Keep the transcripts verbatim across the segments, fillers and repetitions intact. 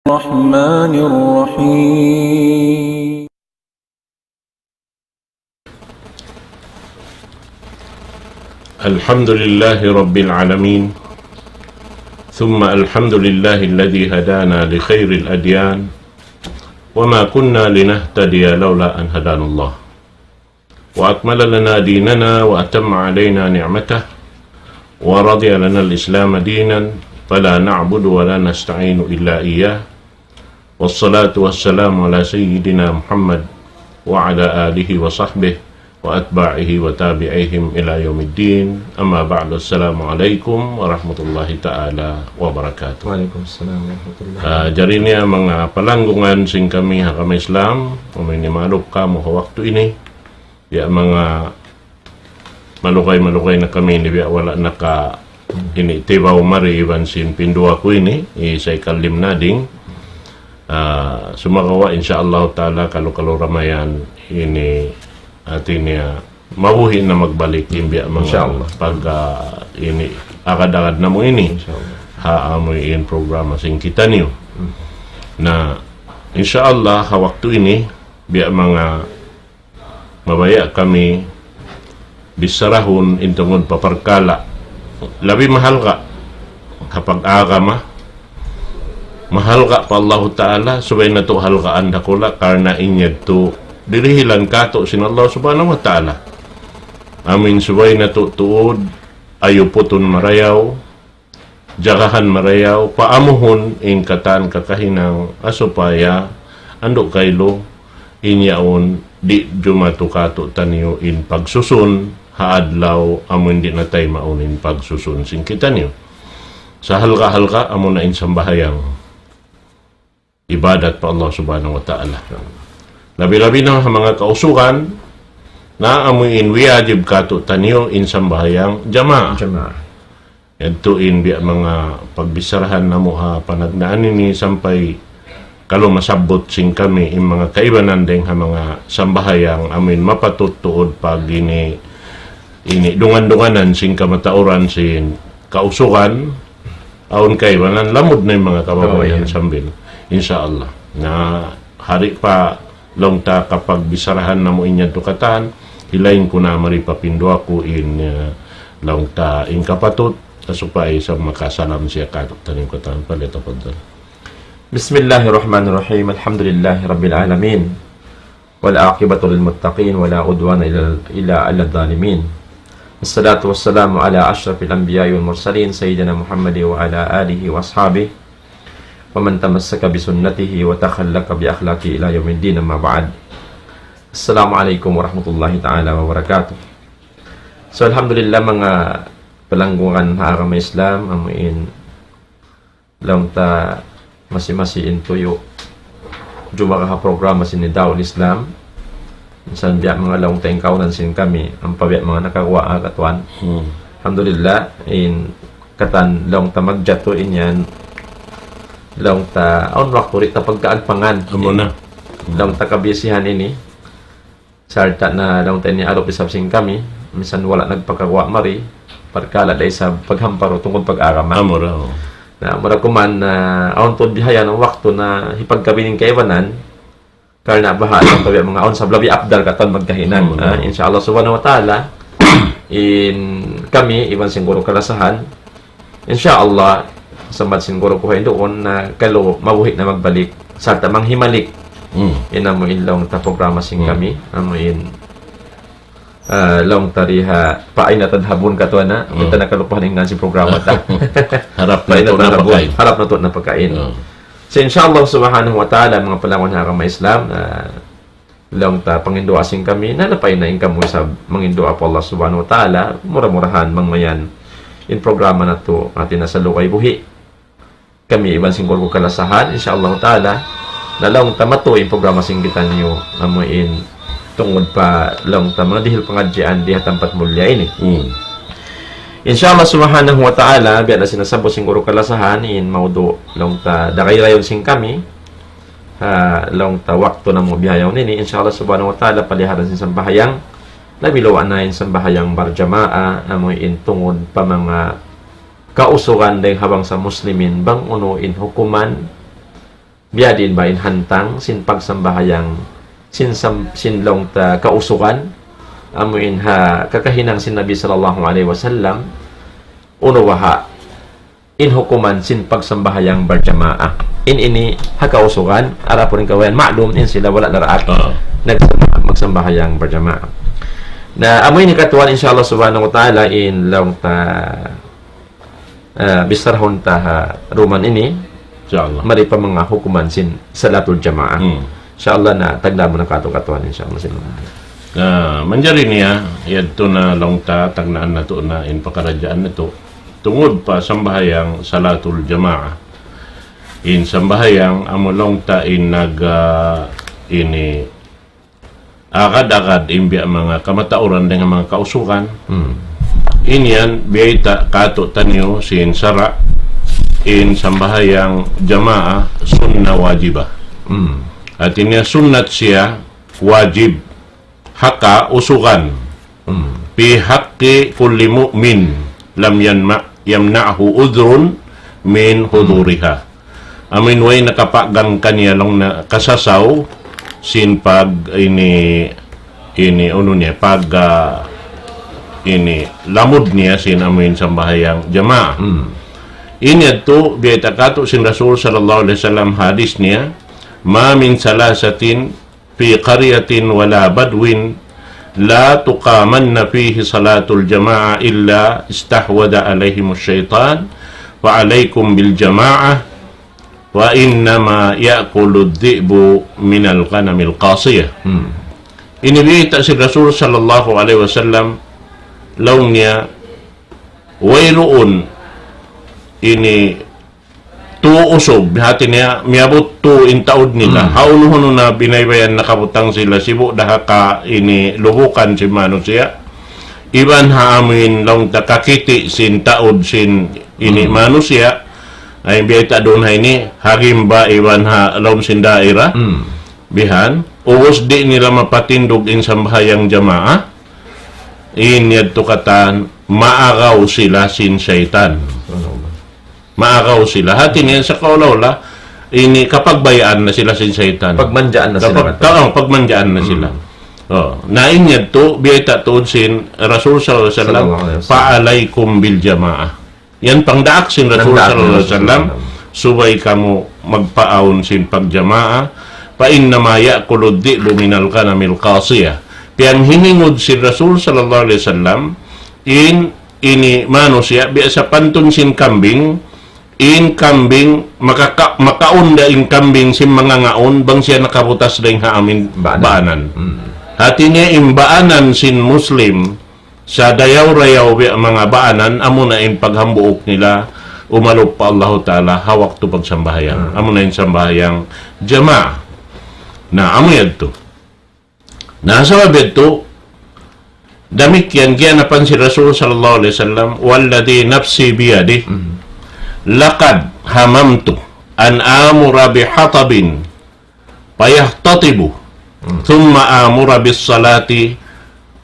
الرحمن الرحيم. الحمد لله رب العالمين، ثم الحمد لله الذي هدانا لخير الأديان، وما كنا لنهتدي لولا أن هدانا الله، وأكمل لنا ديننا وأتم علينا نعمته ورضي لنا الإسلام دينا، فلا نعبد ولا نستعين إلا إياه. والصلاة والسلام على سيدنا محمد وعلى آله وصحبه وأتباعه وتابعيهم إلى يوم الدين. أما بعد، السلام عليكم ورحمة الله تعالى وبركاته. Wa alaykum salam wa rahmatullah. Ah, jari niya manga palanggungan sin kami ha agama Islam, amu ini malup kamu ha waktu ini. Ya, manga malugay-malugay na kami ini, biya' wala' naka ini tibaw mari iban sin pinduwa ku ini, hi Saikal Limnading. Ah, sumagawa', insya Allah ta'ala, kalu-kalu ramayan ini, hati niya, mabuhi' na magbalik in biya' manga Insya Allah. pag, ah, ini, agad-agad namu' ini. Insya Allah. Ha, amu in programa sin kitaniyu. Hmm. Na, insya Allah, ha waktu ini, biya' manga mabaya' kami bichara in tungud pa parkala' labi mahalga' ha pag-agama, mahalga' pa Allahu Ta'ala, subay natu' halgaan dakula', karna' in yadtu dirihilan katu' sin Allah Subhanahu wa Ta'ala. Amu in subay natu' tuud ayuputun marayaw, jagahan marayaw, paamuhun in katan kakahinang, ha supaya andu' kailu in yaun di' jumatu katu' taniyu in pagsusun ha adlaw amu in di' na taymaun in pagsusun sin kitaniyu. Sahalga'-halga' amu na in sambahayang ibadat pa Allah Subhanahu wa Ta'ala. Labi-labi na ha manga kausugan, na amu in wiyajib katu' taniyu in sambahayang jamaa. Jamaa. Yadtu in biya' manga pagbicharahan namu' ha panagnaan ini sampay kalu masabbut sin kami in manga kaibanan dayng ha manga sambahayang amu in mapatut tuud pag ini, ini dungan-dunganan sin kamatauran sin kausugan, awn kaibanan lamud na in manga kababayan Oh, iya. sambil. Insya Allah. Na, hari pa laung ta kapagbicharahan namu' in yadtu katan, hilain ku na mari pa pinduwa ku in, eh, laung ta in kapatut, supaya sa makasalam siya katu' taniyu katan, falyatafaddal. بسم الله الرحمن الرحيم. الحمد لله رب العالمين. والعاقبة للمتقين ولا عدوان إلا، إلا على الظالمين. الصلاة والسلام على أشرف الأنبياء والمرسلين سيدنا محمد وعلى آله وأصحابه ومن تمسك بسنته وتخلق بأخلاقه إلى يوم الدين، أما بعد. السلام عليكم ورحمة الله تعالى وبركاته. So, alhamdulillah, manga palanggungan ha agama Islam, amu in laung ta masi-masi in tuyu' jumara ha programa sin Nidaul Islam. Minsan biya' manga laung ta in kaunan sin kami, ampa biya' manga nakaguwa' ha katuan. Hmm. Alhamdulillah, in katan laung ta magjatu in yan, laung ta, awn waktu di' ta pagkaagpangan. Amu na. Laung ta kabisihan ini. Sarta' na laung ta ini arup isab sin kami, minsan wala' nagpakaguwa' mari, parkala' da isab paghamparu tungud pag-agama. Amura, oh. Na, mura kuman na, awn tuud bihayan waktu na hipagkabin in kaibanan, karna' baha' laung ta biya' manga awn sab labi afdal katan magkahinang. Amura. Ah, insya Allah subhanahu wa ta'ala, in kami, iban sin guru kalasahan, Insya Allah, sambat sin guru ku ha induun na kalu mabuhi' na magbalik, sarta' manghimalik. Hmm. In amu in laung ta programa sin Hmm. kami, amu in, ah, laung ta di ha, فأين تذهبون katuan na, Hmm. kita na kalupahan in ngan sin programa ta. Harap na فأين tuud na تذهبون, pakain. Harap na tuud na pakain. Hmm. So, insya Allah subhanahu wa ta'ala, manga palanggungan ha agama Islam, ah, laung ta panginduwaa sin kami, na lapay na in kamu isab manginduwaa pa Allah Subhanahu wa Ta'ala, mura-murahan bang mayan in programa natu', hati na sa lugay buhi'. Kami iban sin guru ku kalasahan, insya Allah Ta'ala, na laung ta matu in programa sin kitaniyu, amu in tungud pa laung ta manga dihil pangadjian di ha tampat mulliya ini. Hmm. Insya Allah Subhanahu wa Ta'ala, biya' na sin nasabbut sin guru kalasahan, in maudu' laung ta dagay rayon sin kami, ha, laung ta waktu namu' bihaun ini, insya Allah Subhanahu wa Ta'ala, paliharan sin sambahayang, labi luwa' na in sambahayang barjamaa, amu in tungud pa manga kausugan dayng ha bangsa Muslimin, bang unu in hukuman, Biya' diin ba in hantang sin pagsambahayang sin sam-, sin laung ta kausugan, amu in ha kakahinang sin Nabi sallallahu alayhi wasallam, unu baha' in hukuman sin pagsambahayang barjamaah. In ini ha kausugan, adapun in kawayan maklum in sila wala' naraak Ah. nagsamba-, magsambahayang barjamaah. Na amu ini katuan, insya Allah subhanahu wa ta'ala, in laung ta, ah, bisarahun ta ha duman ini, Insya Allah. mari pa manga hukuman sin salatul jamaah. Hmm. Insya Allah na tagna' mu na katu' katuan, insya Allah. Na, manjari niya, yadtu na laung ta, tagnaan natu' na in pakaradjaan natu'. Tungud pa sambahayang salatul jamaah. In sambahayang amu laung ta in nag, ah, ini agad-agad in biya' manga kamatauran dayn ha manga kausugan. Hmm. In yan, biyayta' katu'taniyu sin sara', in sambahayang jamaah sunnah wajibah. Hmm. Hati niya sunnat siya wajib ha kausugan. Hmm. في حق كل مؤمن لم يمنع-، يمنعه عذر من حضورها. Amu in way nakapagang kaniya laung na kasasaw sin pag ini, ini unu niya, pag, ah, ini lamud niya sin amu in sambahayang jamaah. Hmm. Ini yadtu biyayta' katu' sin Rasul sallallahu alayhi wasallam hadis niya, ما من ثلاثة في قرية ولا بدو لا تقامن فيه صلاة الجماعة إلا استحوذ عليهم الشيطان، فعليكم بالجماعة، فإنما يأكل الذئب من الغنم القاصية. Hmm. Ini biyayta' sin Rasul sallallahu alayhi wasallam, laung niya, wayruun ini tū usug, hati niya, miyabut tū in taud nila. Hmm. Hawnu-hawnu na binaybayan nakabutang sila, sibu' da ha ka ini lubukan sin manusiya'. Iban ha amu in laung ta kakiti' sin taud sin ini Hmm. manusiya'. Ay biyayta' duun ha ini, ha gimba iban ha lawm sin daira. Hmm. Bihan, ubus di' nila mapatindug in sambahayang jamaah. In yadtu katan, maagaw sila sin saytan. Subhanallah. Maagaw sila. Hati niya sa kaula-ula, ini kapagbayaan na sila sin saytan. Pagmanjaan na sila. Kapag-, oo, pagmanjaan na Hmm. sila. Oh, na in yadtu, biyayta' tuud sin Rasul sallallahu alayhi wasallam, Sallallahu alayhi wasallam. فعليكم بالجماعة. Yan pangdaak sin Rasul Pangdaak sin sallallahu alayhi Rasul wasallam, sallallahu alayhi wasallam. Subay kamu magpaawn sin pagjamaa, فإنما يأكل الذئب من الغنم القاصية. Piyanghiningud sin Rasul sallallahu alayhi wasallam, in ini manusiya', biya' sapantun sin kambing, in kambing, makaka-, makaun da in kambing sin mangangaun, bang siya nakabutas dayn ha amu in Baanan. baanan. Hmm. Hati niya in baanan sin Muslim, sa dayaw-rayaw biya' manga baanan, amu na in paghambuuk nila, umalup pa Allahu Ta'ala, ha waktu pagsambahayang. Hmm. Amu na in sambahayang jamaa. Na, amu yadtu. Na, sabab yadtu, damikkiyan giyanapan sin Rasul sallallahu alayhi wasallam, والذي نفسي بيده، Hmm. لقد هممت أن آمر بحطب فيحتطب، Hmm. ثم آمر بالصلاة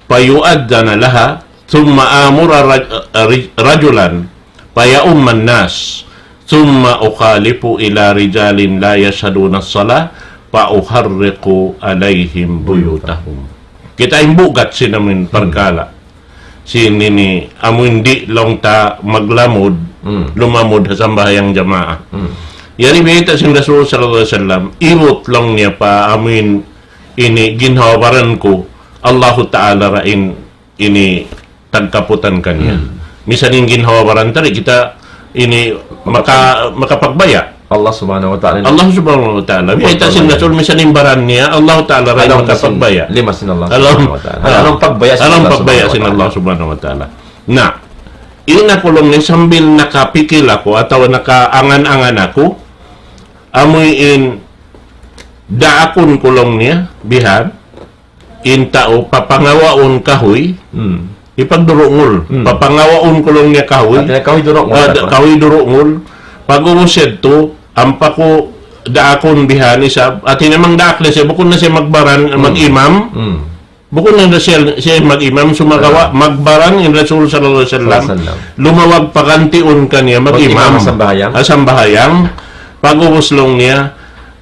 فيؤذن لها، ثم آمر رج-، رج-، رجلا فيؤم الناس، ثم أخالف إلى رجال لا يشهدون الصلاة فأحرق عليهم بيوتهم. Kita in bugat sin amu in Hmm. parkala'. Sin ini, amu in di' laung ta maglamud, Hmm. lumamud ha sambahayang jamaa. Hmm. Yari biyayta' sin Rasul sallallahu alayhi wasallam, ibut laung niya pa amu in ini ginhawa-baran ku, Allahu Ta'ala ra in ini tagkaputan kaniya. Hmm. Misan in ginhawa-baran ta di' kita ini maka-, makapagbaya'. Allah Subhanahu wa Ta'ala. Allah Subhanahu wa Ta'ala. Biyayta' sin Rasul misan in baran niya, Allah Ta'ala ra in makapagbaya'. Lima sin Allah Subhanahu wa Ta'ala. Alam pagbaya' sin Allah Subhanahu wa Ta'ala. Na, in aku laung niya sambil nakapikil aku atawa nakaangan-angan aku, amu in daakun ku laung niya, bihan, in tau papangawaun kahuy, Hmm. hipagdurungul. Hmm. Papangawaun ku laung niya kahuy. Hati niya kahuy durungul, Ah, da-, apa? kahuy durungul. Pag-ubus yadtu, ampa ku daakun bihan isab. Hati niya mang daak na siya, bukun na siya magbaran, Hmm. mag-imam. Hmm. Bukun na siya, siya mag-imam, sumagawa', Ah. magbaran in Rasul sallallahu alayhi wasallam. Sallallahu alayhi wasallam. Lumawag pagantiun kaniya, mag-imam. Mag-imam ha sambahayang. Ha sambahayang. Pag-ubus laung niya,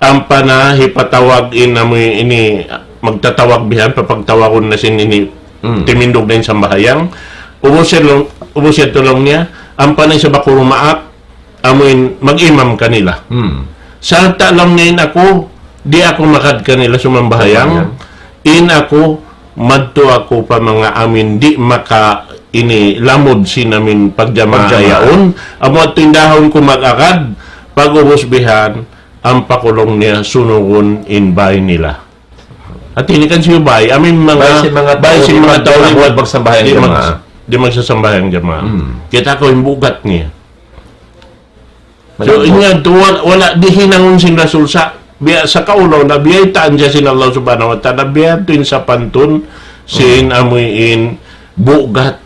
ampa na hipatawag in amu ini, magtatawag bihan, papagtawagun na sin ini, Mm. timindug na in sambahayang. Ubus yan laung, ubus yan tu laung niya, ampa na isab aku dumaak, amuin mag-imam kanila. Mm. Sarta' laung niya in aku, di' aku magad kanila sumambahayang, Sambahayang. in aku, madtu aku pa manga amuin di' maka ini lamud sin amuin pagjamaa Pagjamaa. yaun, amu yadtu in dahun ku mag-agad, pag-ubus bihan, ampa ku laung niya sunugun in bāy nila. At ini kan siyu bāy, amuin manga, Bāy sin manga bāy tau sin di' manga mag-, tau di' di' mag-, magsambahayang di' mag-, jamaa. di' magsasambahayang jamaa. Hmm. Kita' kaw in bugat niya. So, Malamud. Ingat, wala', wala' di' hinangun sin Rasul sa, biya' sa kaulaw na biyaytaan siya sin Allah Subhanahu wa Ta'ala, biya' yadtu in sapantun sin Hmm. amuin bugat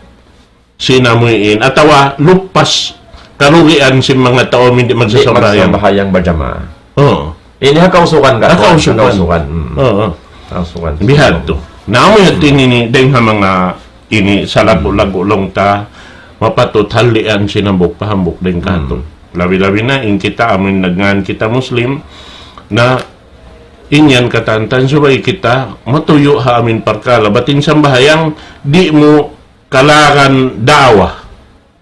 sin amuin, atawa lupas karugian sin manga tau amuin di' Di' magsasambahayang. magsambahayang bajamaa. Oo. Ini ha kausugan ka, Ha kausugan. ha kausugan. Mm. Oo. Kausugan. Bihadtu. Na amu yadtu ini, ini, dayng ha manga ini, salagu-lagu laung ta, mapatut halian sin hambuuk pa hambuuk dayng katu'. Mm. Labi-labi na, in kita amuin nagngan kita Muslim, na in yan katantan subay kita matuyu' ha amuin parkala'. Bat in sambahayang, di' mu kalagan da'wa.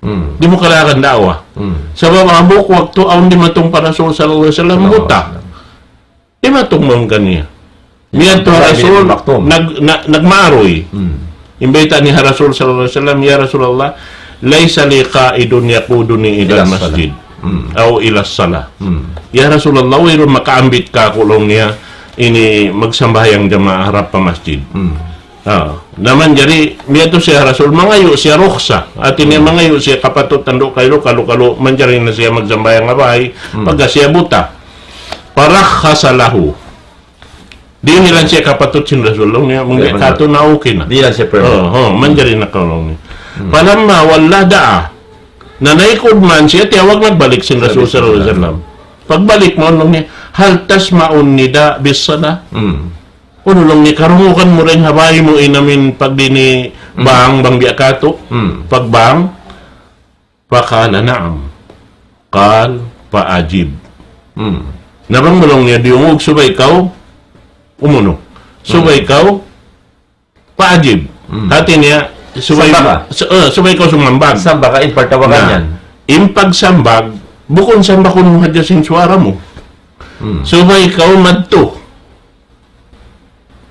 Hmm. Di' mu kalagan da'wa. Hmm. Sabab hambuuk waktu awn dimatung pa Rasul sallallahu alayhi wasallam, Sallallahu buta. alayhi wasallam. Dimatung mawn kaniya. Miyadtu ha Sabi Rasul, ni Maktum. nag-, na-, nagmaruy. Hmm. In bayta' niya ha Rasul sallallahu alayhi wasallam, "Ya Rasulullah, laysa li qa'idun yaquduni ila Ila masjid." salah. Hmm. Aw ila salah. Hmm. "Ya Rasulullah, wayruun makaambit kāku'," laung niya, "ini magsambahayang jamaa harap pa masjid." Hmm. Ah, na manjari, miyadtu siya Rasul, mangayu' siya rukhsa. Hāti niya Hmm. mangayu' siya kapatut tandu' kailu, kalu-kalu, manjari na siya magsambahayang ha bāy, Hmm. pagga siya buta. Farakhasa lahu. Dihilan siya kapatut sin Rasul, laung niya, mungkin Dihilan. katu' na okay na. Dihilan siya permit. Oh, oh, manjari na kaw laung niya. Hmm. Falamma walla da'a. Na naikud man siya, tiyawag nagbalik sin Rasul Sallallahu alayhi sallallahu alayhi wasallam. Pagbalik mu, laung niya, "Hal tasma'un nida bis salah?" Hmm. Unu laung niya, karungugan mu dayn ha bāy mu in amuin pagdini Hmm. bang, bang biya' katu'? Hmm. Pagbang? Faqala na'am. Qal fa'ajib. Hmm. Na bang mu laung niya diyungug, subay kaw umunu. Subay Hmm. kaw fa'ajib. Hmm. Hāti niya, subay, Sambaka. su-, eh, subay kaw sumambag. Sambaka in pagtawagan Na, yan. in pagsambag, bukun sambakun mu hadja sin suwara mu. Hmm. Subay kaw madtu.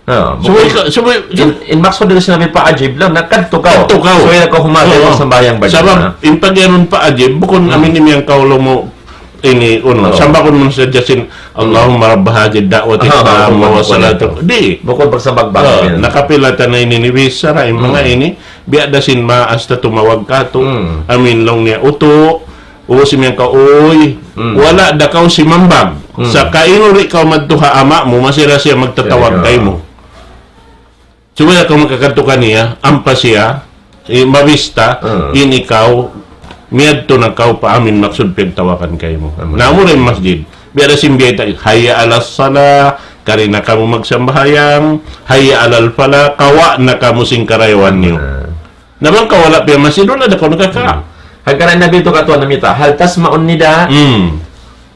Ah, Subay bukun ka, subay, in, in maksud didtu sin Nabi fa'ajib laung, na kadtu kaw. Kadtu kaw. Subay kaw humati Oo. magsambahayang bajamaa. Sabab, in pagyanun fa'ajib, bukun Hmm. amuin imiyan kaw laung mu ini, unu, Oo. sambakun mu sadja sin, "Allahumma rabba hadhihi da'wati Ah, tammati bukun, was bukun salatu." itu. Di'. Bukun pagsambag bang Ah, yan. nakapila ta na ini ni bichara, in manga Hmm. ini, biya' da sin maas ta tumawag katu'. Hmm. Amuin laung niya, utu', Ubus imiyan kaw, uy, Hmm. wala' da kaw simambag. Hmm. Sa' kainu di' kaw madtu ha ama' mu, masi da siya magtatawag Kaya. kaymu. Subay kaw makakadtu kaniya, ampa siya, i-, mabista, Hmm. in ikaw, miyadtu na kaw pa amuin maksud piyagtawagan kaymu. Hmm. Na amu ra in masjid. Biya' da sin biyayta', "Hayya alas salah, kari na kamu magsambahayang, hayya alal falah, kawa' na kamu sin karayawan niyu." Hmm. Na bang kaw wala' pa masjid, wala' da kaw nakaka- Hmm. Hangkan in Nabi tu katuan namita, "Hal tasma'un nida?" Hmm.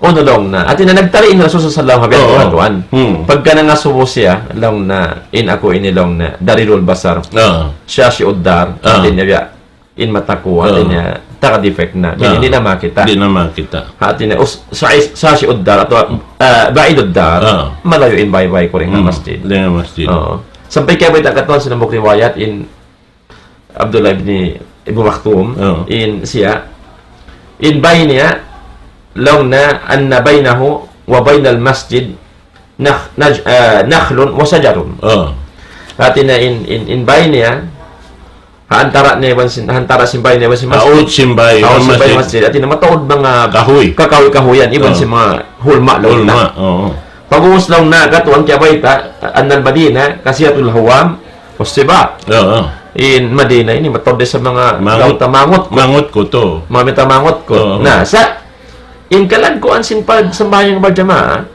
Unu laung niya. Hati niya nagtali in Rasul sallallahu alayhi wasallam ha biya' Oo. katuan. Hmm. Pagka nangasubu siya, laung niya, "In aku ini," laung niya, "darirul basar." Oo. Shashi'ud dar. Oo. Hati niya biya', in mata ku, hati Oo. niya, taga-defect na. Oo. Di' na makita'. Di' na makita'. Hati niya, us-, sa-, shashi'ud dar, atawa, ah, ba'idud dar, Oo. malayu' in bāy-bāy ku dayn ha Hmm. masjid. Dayn ha masjid. Oo. Sampay kaya bayta' katuan sin hambuuk riwayat in Abdullah ibn, ibn Maktum, Oo. in siya, in bāy niya, laung niya, "Anna baynahu wa baynal masjid nakh-, naj-, ah, nakhlun wa shajarun." Oo. Hati niya in, in, in bāy niya, ha antara' niya iban sin, ha antara' sin bāy niya iban sin masjid. Haut sin bāy, Haut sin bāy masjid. masjid. Hati niya mataud manga Kahuy. kakahuy-kahuyan, iban Oo. sin manga hulma laung niya. Hulma, oo. Pag'ubus laung niya, katuan kiyabayta', "Annal Madina kasiratul hawam was siba." Oo. In Madina ini, mataud da isab manga Mangut. laung ta mangut. Mangut kutu. Manga mita mangut ku. Oo. Na, sa', in kalagguan sin pagsambahayang barjamaah,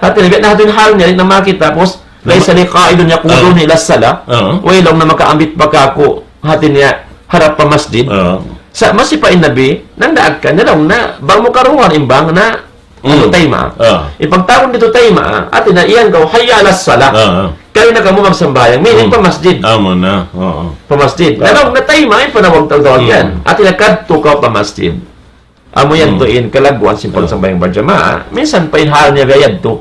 hati niya, biya' na hati in hal niya, di' na makita', tapos, Nama- laysa li qa'idun yaquduni Ah. ila salah, Oo. way laung niya makaambit pa kāku', hati niya, harap pa masjid. Oo. Sa' masi pa in Nabi, nagdaak kaniya laung niya, bang mu karungugan in bang na, Atu tayma'a. Ah. In pagtawagun ditu tayma'a, hati niya iyan kaw, "Hayya alas salah." Ah, ah. Kari na kamu magsambahayang. Meaning pa masjid. Amu na. Oo. Pa masjid. Ah. Na laung na tayma'a, in panawag-tawag yan. Hati niya kadtu kaw pa masjid. Amu yan tu in kalagguan sin pagsambahayang barjamaah. Minsan pa in hal niya biya' yadtu.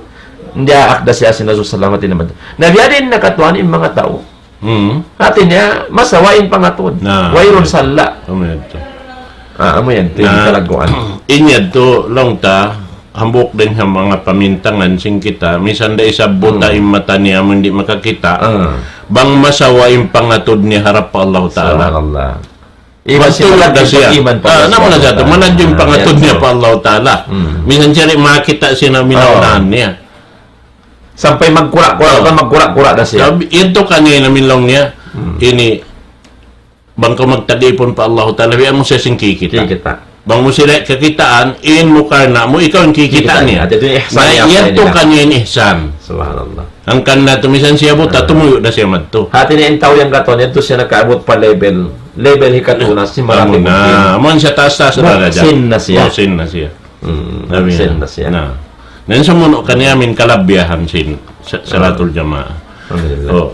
Diyaak da siya sin Rasul sallallahu alayhi wasallam. Na biya' diin na katuan in manga tau. Hmm. Hati niya, masawa in pangatud. Na. Wayruun salla'. Amu yan tu. Ah, amu yan tu in kalagguan. In yadtu, laung ta, hambuuk dayn ha manga pamintangan sin kita, misan da isab buta in mata niya, amu di' makakita'. Ah. Bang masawa in pangatud niya harap pa Allah Ta'ala. Subhanallah. Iban siya magtulad da siya. Iman pa Allah Ta'ala. Ah, naman na siya tu, manadju in pangatud niya pa Allah Ta'ala. Hmm. Misan siya di' makakita' sin minaunahan niya. Sampay magkura-kura, magkura-kura da siya. Sabi, yadtu kaniya in laung niya, ini, bang kaw magtagipun pa Allahu Ta'ala, biya' mu siya sin kikita'. Kikita'. Bang mu sila kakitaan, in mu karna' mu, ikaw in kikita' niya. Kikita' niya. Yadtu kaniya in ihsan. Subhanallah. Hangkan na tu misan siya buta, tumuyu' da siya madtu. Hati niya in tau yan katuan, yadtu siya nakaabut pa level, level hikatuna, sin marating. Amu na, amu siya taas-taas na darajat. Muhsin na siya. Muhsin na siya. Hmm, sin na siya. Na. Na in sumunu' kaniya amu in kalabihan sin sa-, salatul jamaah. Alhamdulillah. Oh.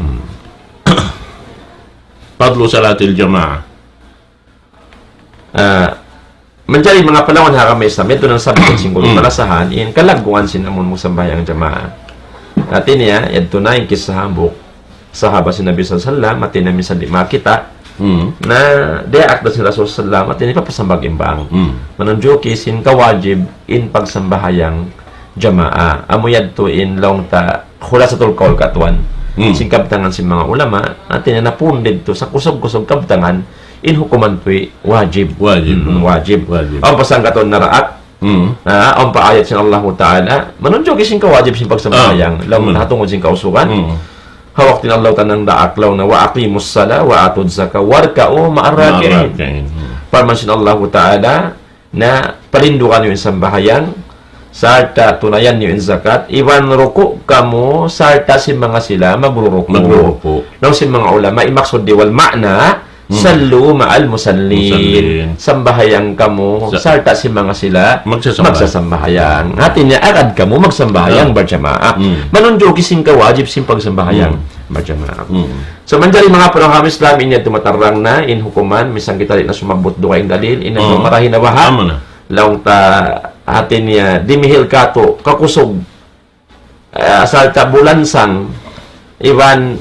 Hmm. Fadlu salatil jamaah. Ah, manjari manga panaw ha agama Islam, yadtu na in sabab sin kunu' malasahan, in kalagguan sin amun magsambahayang jamaah. Hati niya, yadtu na in kissa hambuuk sahaba sin Nabi sallallahu alayhi wasallam, hati niya misan di' makita'. Hmm. Na diyaak da sin Rasul sallallahu alayhi wasallam, hati niya papasambag in bang. Hmm. Manunjuki sin kawajib in pagsambahayang jamaah. Amu yadtu in laung ta khulasatul qawl katuan. Hmm. Sin kabtangan sin manga ulama, hati niya napundid tu sa kusug-kusug kabtangan, in hukuman tuwi wajib. Wajib. Hmm, wajib. Wajib. Awn pa sangkatun naraak, Hmm. Ah, awn pa ayat sin Allahu Ta'ala, manunjuki sin kawajib sin pagsambahayang, ah, laung na ha tungud sin kausugan. Hmm. Ha waktu in Allahu Ta'ala nagdaak laung na, "Wa aqimus salah wa atuz zakah warka'u ma'ar raki'in." Ma'ar raki'in. Hmm. Parman sin Allahu Ta'ala, na parindugan niyu in sambahayang, sarta' tunayan niyu in zakat, iban ruku' kamu, sarta' sin manga sila magruruku'. Magruruku'. Laung sin manga ulama, in maksud di wal ma'na, Hmm. "Sallu ma'al musallin." Musallin. Sambahayang kamu, sa-, sarta' sin manga sila magsasambahayang. Magsasambahayang. Hati niya, agad kamu magsambahayang, ah, barjamaah. Hmm. Manunjuki sin kawajib sin pagsambahayang, hmm, barjamaah. Hmm. So, manjari manga panaw ha agama Islam, ini yadtu matarrang na, in hukuman, misan kita di' na sumabbut dugaing dalil, in, hmm, marahi na baha'. Amu na. Laung ta, hati niya, dimihil katu', kakusug, ah, sarta' bulansang, iban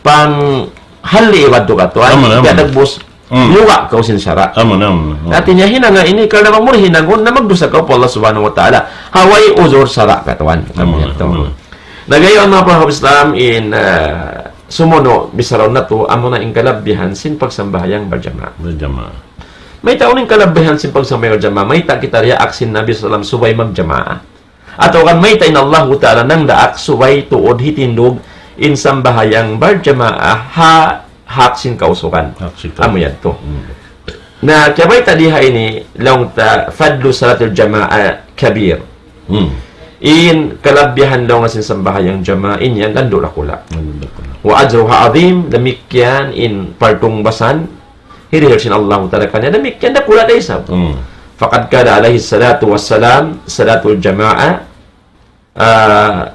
panghalli' iban tu katuan, amu na, amu na, tiyadag bus, hmm, luga kaw sin sara'. Amu na, amu na, amu na. Hati niya hinanga ini, karna' bang mu hinangun na magdusa kaw pa Allah Subhanahu wa Ta'ala. Ha way uzur sara' katuan. Amu na, amu na. Na gayon manga panaw ha Islam in, ah, sumunu', bichara natu', amu na in kalabihan sin pagsambahayang barjamaah. Barjamaah. Mayta' unu in kalabihan sin pagsambahayang barjamaah, mayta' kita diyaak sin Nabi sallallahu alayhi wasallam subay magjamaah. Atawa kan mayta' in Allahu Ta'ala nagdaak subay tuud hitindug in sambahayang barjamaah ha hak sin kausugan. Hak sin kausugan. Amu yadtu. Hmm. Na, kiyabayta' di ha ini, laung ta fadlu salatil jamaah kabir. Hmm. In kalabihan laung sin sambahayang jamaah, in yan landu' dakula'. Landu' dakula'. Wa ajruha azim, damikkiyan in partungbasan, hirihil sin Allahu Ta'ala kaniya, damikkiyan dakula' da isab. Hmm. Faqad qala alayhi salatu wassalam, salatul jamaah, ah,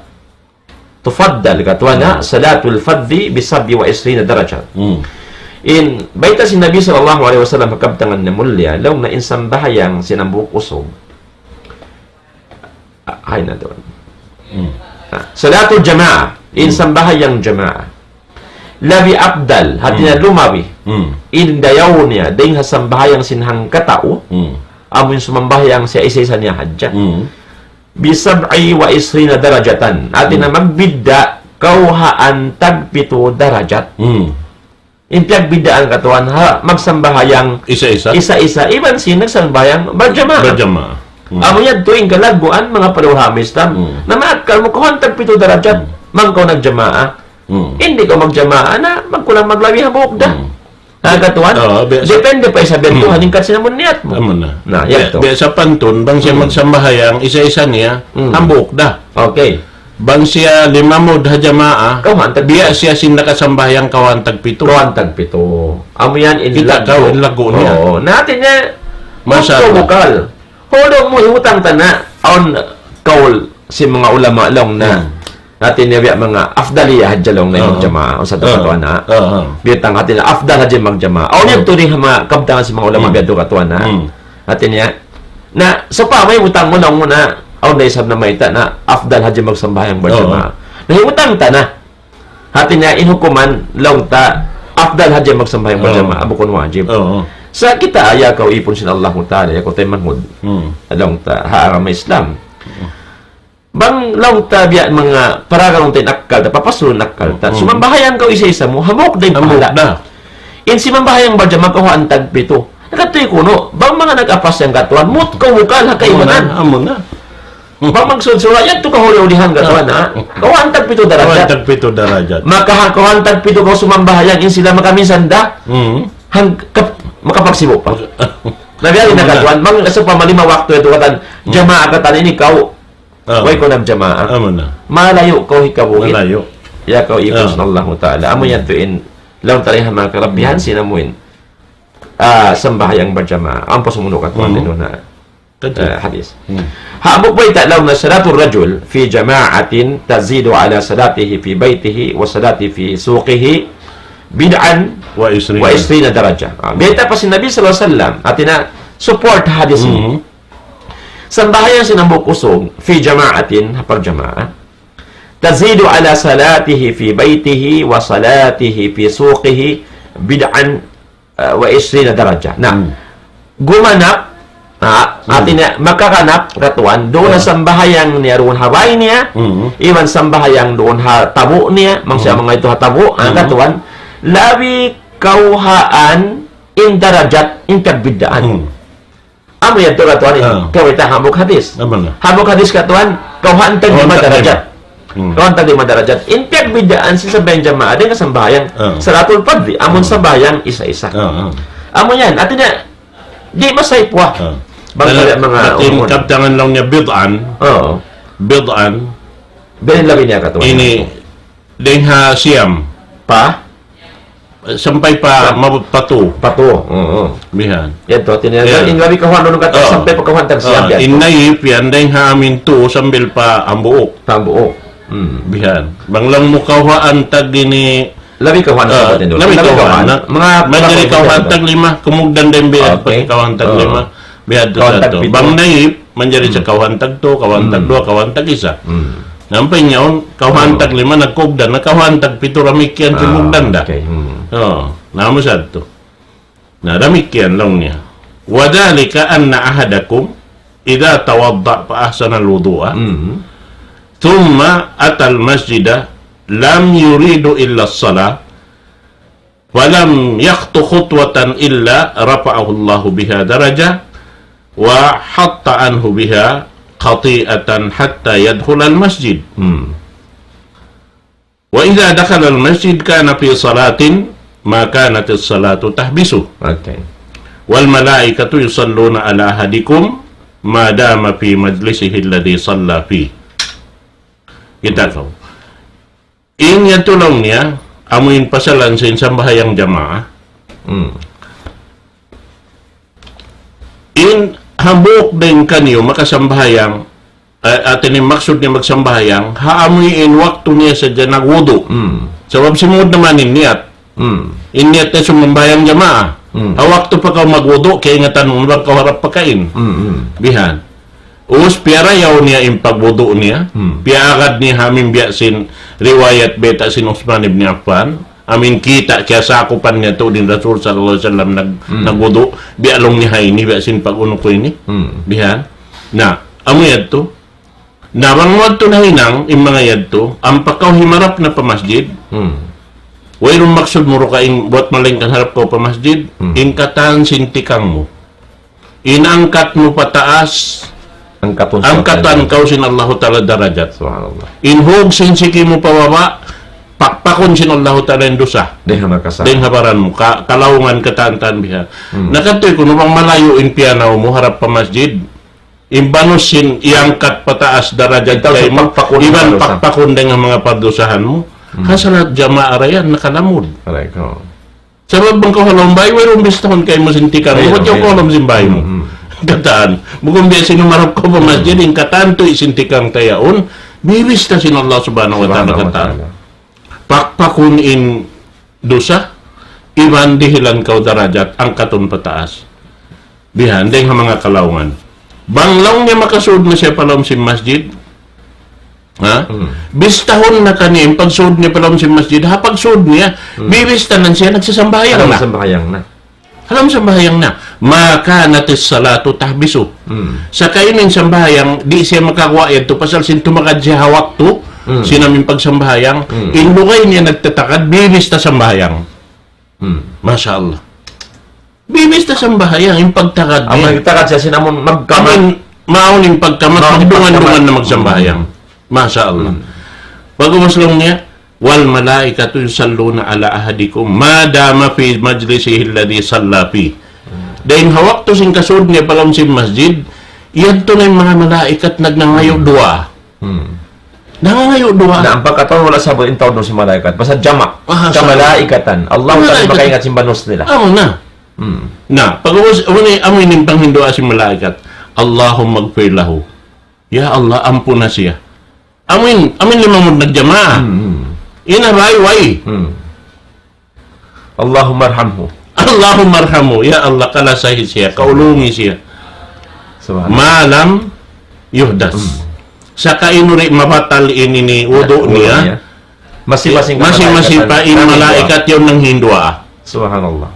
tufaddal, katuan na, hmm, salatul fadhi bi sab'i wa ishrina darajah. Hmm. In, bayta' sin Nabi sallallahu alayhi wasallam ha kabtangan niya mulia, laung na in sambahayang sin hambuuk usug. Ah, hay na tuwan. Hmm. Ah, salatul jamaah, in, hmm, sambahayang jamaah. Labi afdal, hati niya, hmm, lumabi. Hmm. In dayaw niya, dayn ha sambahayang sin hangkatau, hmm, amu in sumambahayang siya isa-isa niya hadja. Hmm. Bi sab'i wa ishrina darajatan. Hati niya, hmm, magbidda' kawhaan tagpitu darajat. Hmm. In piyagbiddaan katuan ha, magsambahayang isa-isa. Isa-isa. Iban sin nagsambahayang barjamaah. Barjamaah. Hmm. Amu yadtu in kalagguan manga panaw ha agama Islam. Hmm. Na maakkal mu kawhaan tagpitu darajat. Hmm. Bang kaw nagjamaah. Hmm. Di' kaw magjamaah na magkulang maglabi hambuuk da. Hmm. Ha, katuan? Oo, biya' sa- Depende pa isab yadtu, hmm, ha tingkat sin amun niyat mu. Amu na. Na, biya', yadtu, biya' sapantun, bang siya, hmm, magsambahayang, isa-isa niya, hmm, hambuuk da. Okay. Bang siya limamud ha jamaah, kawhaan tagpitu. Biya' siya sin nakasambahayang kawhaan tagpitu. Kawhaan tagpitu. Amu yan in laggu'. Kita' kaw in laggu' niya. Oo. Na hati niya, masa, bukal. Hulu mu hutang ta na, awn kaul sin manga ulama laung na. Hmm. Hati niya biya' manga afdaliyah hadja laung na in Ah. magjamaa, usa ta Ah. katuan na. Ah, ah. Biya' tang hati niya afdal hadja magjamaa. Awn Ah. yadtu di ha manga kabtangan sin manga ulama Hmm. biya' tu katuan na. Hmm. Hati niya, na, sawpama in hutang mu laung mu na, awn da isab namayta' na afdal hadja magsambahayang magjamaa. Ah. Na hutang ta na. Hati niya in hukuman, laung ta, afdal hadja magsambahayang Oo. magjamaa, bukun wajib. Oo. Sa' kita, ya kaw ipun sin Allahu Ta'ala, ya kaw taymanghud. Hmm. Laung ta, ha agama Islam. Hmm. Bang laung ta biya' manga paraga laung ta in akkal ta, papasulun akkal ta. Hmm. Sumambahayang kaw isa-isa mu, hambuuk da in Hambuuk pahala. da. In simambahayang magjamaa kawhaan tagpitu. Nakatuy kunu', bang manga nag-apas yan katuan, mut kaw bukal ha kaibanan. Amu na, amu na. Bang magsud-sud, yadtu kahuli-hulihan katuan, ha? Kawhaan tagpitu darajat. Kawhaan tagpitu darajat. Maka ha kawhaan tagpitu kaw sumambahayang in sila makaminsan da. Mm. Hang-, kap-, makapagsibu' pa. Nabiya' na Amu na. katuan, bang sawpama lima waktu yadtu katan, Mm. jamaa katan ini kaw, Ah. way kaw nagjamaa. Amu na. Malayu' kaw hikabuhi'. Malayu'. Ya kaw ipun Ah. sin Allahu Ta'ala. Amu Mm. yadtu in, laung ta ha manga karabihan Mm. sin amuin. Ah, sambahayang magjamaa. Ampa sumunu' katuan Mm. din na. Tadi. Eh, hadis. Hmm. Hambuuk bayta' laung na صلاة الرجل في جماعة تزيد على صلاته في بيته وصلاته في سوقه بدعا وعشرين. وعشرين درجة. Ah, bayta' pa sin Nabi sallallahu alayhi wasallam. Hati niya support hadis ini. Hmm. Sambahayang sin hambuuk usug في جماعة, ha parjamaa. تزيد على صلاته في بيته وصلاته في سوقه بدعا ah, وعشرين درجة. Na, Hmm. gumanap, ah, Hmm. hati niya, makaganap katuan, duun na Ah. sambahayang niya duun ha bay niya, Hmm. iban sambahayang duun ha tabu' niya, bang siya Hmm. manga yadtu ha tabu', ah, Hmm. katuan, labi kawhaan in darajat, in piyagbiddaan. Hmm. Amu yadtu katuan in, Ah. kawhaan hambuuk hadis. Amu na. Hambuuk hadis katuan, kawhaan tag lima Kawhaan tag lima. darajat. Hmm. Kawhaan tag lima darajat. In piyagbiddaan sin sambahayang jamaa, dayn ha sambahayang Ah. salatul fadhi, amun Hmm. sambahayang isa-isa. Ah, ah. Amu yan, hati niya, di' masaypuwa. Ah. Bang Dala-, wala' manga hati in umur. Kabtangan laung niya bid'an. Oo. Bid'an. Biya' diin labi niya katuan. Ini, dayn ha siyam. Pa? Sampay pa, Sa- maabut pa tu. Pa tu, oo. Bihan. Yan tu, hati niya, Yan. in labi kawhaan duun katan, Oo. sampay pa kawhaan tag siyam, Oo, yan in tu. Naip, yan, dayn ha amin tu, sambil pa hambuuk. Pa hambuuk. Hmm. Bihan. Bang laung mu kawhaan tag ini, Labi kawhaan ah, sa batin duun. labi Labi kawhaan kawhaan. na. Manga Manjari kawhaan kawhaan tag lima, kumugdan dayn bihan, Okay. pag kawhaan tag Oo. lima. Bihan tu Kawhaan sa tag tu. pitu. Bang naip, manjari sa Hmm. kawhaan tag tu, kawhaan tag Hmm. duwa, kawhaan tag isa. Hmm. Nampay niya yaun, kawhaan Hmm. tag lima, nagkugdan, na kawhaan tag pitu, damikkiyan, Ah, simugdan da. Okay. Hmm. Oo, na amu sa tu. Na damikkiyan laung niya. وذلك أن أحدكم إذا توضأ فأحسن الوضوء Hmm. ثم أتى المسجد لم يرد إلا الصلاة فلم يخط خطوة إلا رفعه الله بها درجة وحط عنه بها خطيئة حتى يدخل المسجد. Hmm. وإذا دخل المسجد كان في صلاة ما كانت الصلاة تحبسه. Okay. والملائكة يصلون على أحدكم ما دام في مجلسه الذي صلى فيه. Kita' kaw. In yadtu laung niya, amu in pasalan sin sambahayang jamaa. Hmm. In hambuuk dayn kaniyu makasambahayang, eh, hati niya maksud niya magsambahayang, ha amu in waktu niya sadja nagwudu'. Hmm. Sabab simud naman in niyat. Hmm. In niyat niya sumambahayang jamaa. Hmm. Ha waktu pa kaw magwudu', kaingatan mu bang kaw harap pakain. Hmm, hmm. Bihan. Ubus piyarayaw niya in pagwudu' niya. Hmm. Piyaagad niya ha amin biya' sin riwayat bayta' sin Uthman ibn Affan. Amin kita' kiyasakupan niya tuud in Rasul sallallahu alayhi wasallam nag-, Hmm. nagwudu'. Biya' laung niya ha ini, biya' sin pag-unu ku ini. Hmm. Bihan. Na, amu yadtu. Na bang mu yadtu nahinang, in manga yadtu, ampa kaw himarap na pa masjid. Hmm. Wayruun maksud mu duun kain buwat malaingkan harap kaw pa masjid, Hmm. in katan sin tikang mu. In angkat mu pataas, Angkatun angkatan kaw sin Allahu Ta'ala darajat. Subhanallah. In hug sin siki mu pababa', pakpakun sin Allahu Ta'ala in dusa. Dayn ha makasa. Dayn ha baran mu, ka-, kalaungan katan-katan biha. Hmm. Na katuy kunu' bang malayu' in piyanaw mu harap pa masjid. In banus sin iyangkat pataas darajat Itaw kaymu, pakpakun iban sin dusa. Pakpakun dayn ha manga pardusahan mu. Hmm. Ha salat jamaa ra yan, nakalamud. Aray ko. Sabab bang kaw ha lawm bay, wayruun bistahun kaymu sin tikang mu. Wayruun, wayruun. Kaw ha lawm sin bay mu. Hmm, hmm. Katan. Bukun biya' sin umarap kaw pa masjid, in katan tuud sin tikang ta yaun, bibista sin Allah Subhanahu wa Ta'ala katan. Pakpakun in dusa, iban dihilan kaw darajat, angkatun pataas. Bihan, dayng ha manga kalaungan. Bang laung niya makasud na siya pa lawm sin masjid, ha? Bistahun na kaniya in pagsud niya pa lawm sin masjid, ha pagsud niya, bibistahan siya, nagsasambahayang na. Sambahayang na. Alam sambahayang na, ما كانت الصلاة تحبسه. Sa' kaina in sambahayang, di' siya makaguwa' yadtu pasal sin tumakad siya ha waktu, sin amin pagsambahayang, in lugay niya nagtatakad, bibista sambahayang. Masha Allah. Bibista sambahayang, in pagtakad niya. Nagtakad siya sin amun magkamat. Amun, mawn in pagkamat, magdungan-dungan na magsambahayang. Masha Allah. Pag-ubus laung niya, والملائكة يصلون على أحدكم ما دام في مجلسه الذي صلى فيه. Dayng ha waktu sin kasud niya pa lawm sin masjid, yadtu na in manga malaikat nagnangayu' duwaa. Nangangayu' duwaa. Na, ampa katan wala' sabut in tawag sin malaikat. Basta jama'. Malaikatan. Allah Ta'ala makaingat sin banus nila. Amu na. Na, pag-ubus, amu na, amu in panghinduwaa sin malaikat. اللهم اغفر له. Ya Allah, ampuna siya. Amin, amin limamud nagjamaa. Ina bay, way. اللهم ارحمه. اللهم ارحمه. Ya Allah, kalasahi siya, kaulungi siya. ما لم يحدث. Sa' kaina di' mabatal in ini wudu' niya. Masi-masi pa in malaikat yaun nanghinduwaa. Subhanallah.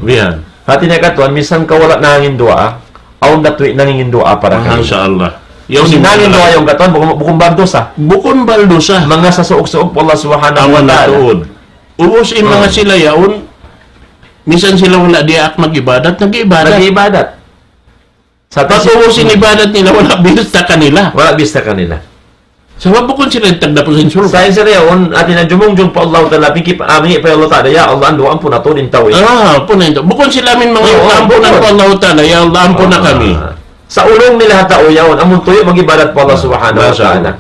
Bihan. Hati niya katan, minsan kaw wala' nanghinduwaa, awn da tuud nanghinduwaa para kaniya. Masha Allah. Yaun in nanghinduwaa yaun katan, bukun, bukun baldusa. Bukun baldusa. Manga sasuuk-suuk pa Allah Subhanahu wa Ta'ala. Amun na tuud. Ubus in manga sila yaun, minsan sila wala' diyaak mag-ibadat, nag-ibadat. Nag-ibadat. Sa' pag-ubus in ibadat nila, wala' bista kanila. Wala' bista kanila. Sabab bukun sila tagdapu sin surga'. Sa' in sila yaun, hati niya jumungjung pa Allah Ta'ala, piki pa, amin pa Allah Ta'ala, ya Allah, andu' ampuna tuud in tau ini. Ah, ampuna in tau. Bukun sila amin manga ampunan pa Allah Ta'ala, ya Allah, ampuna kami. Sa' ulung nila ha tau yaun, amun tuyu' mag-ibadat pa Allah Subhanahu wa Ta'ala.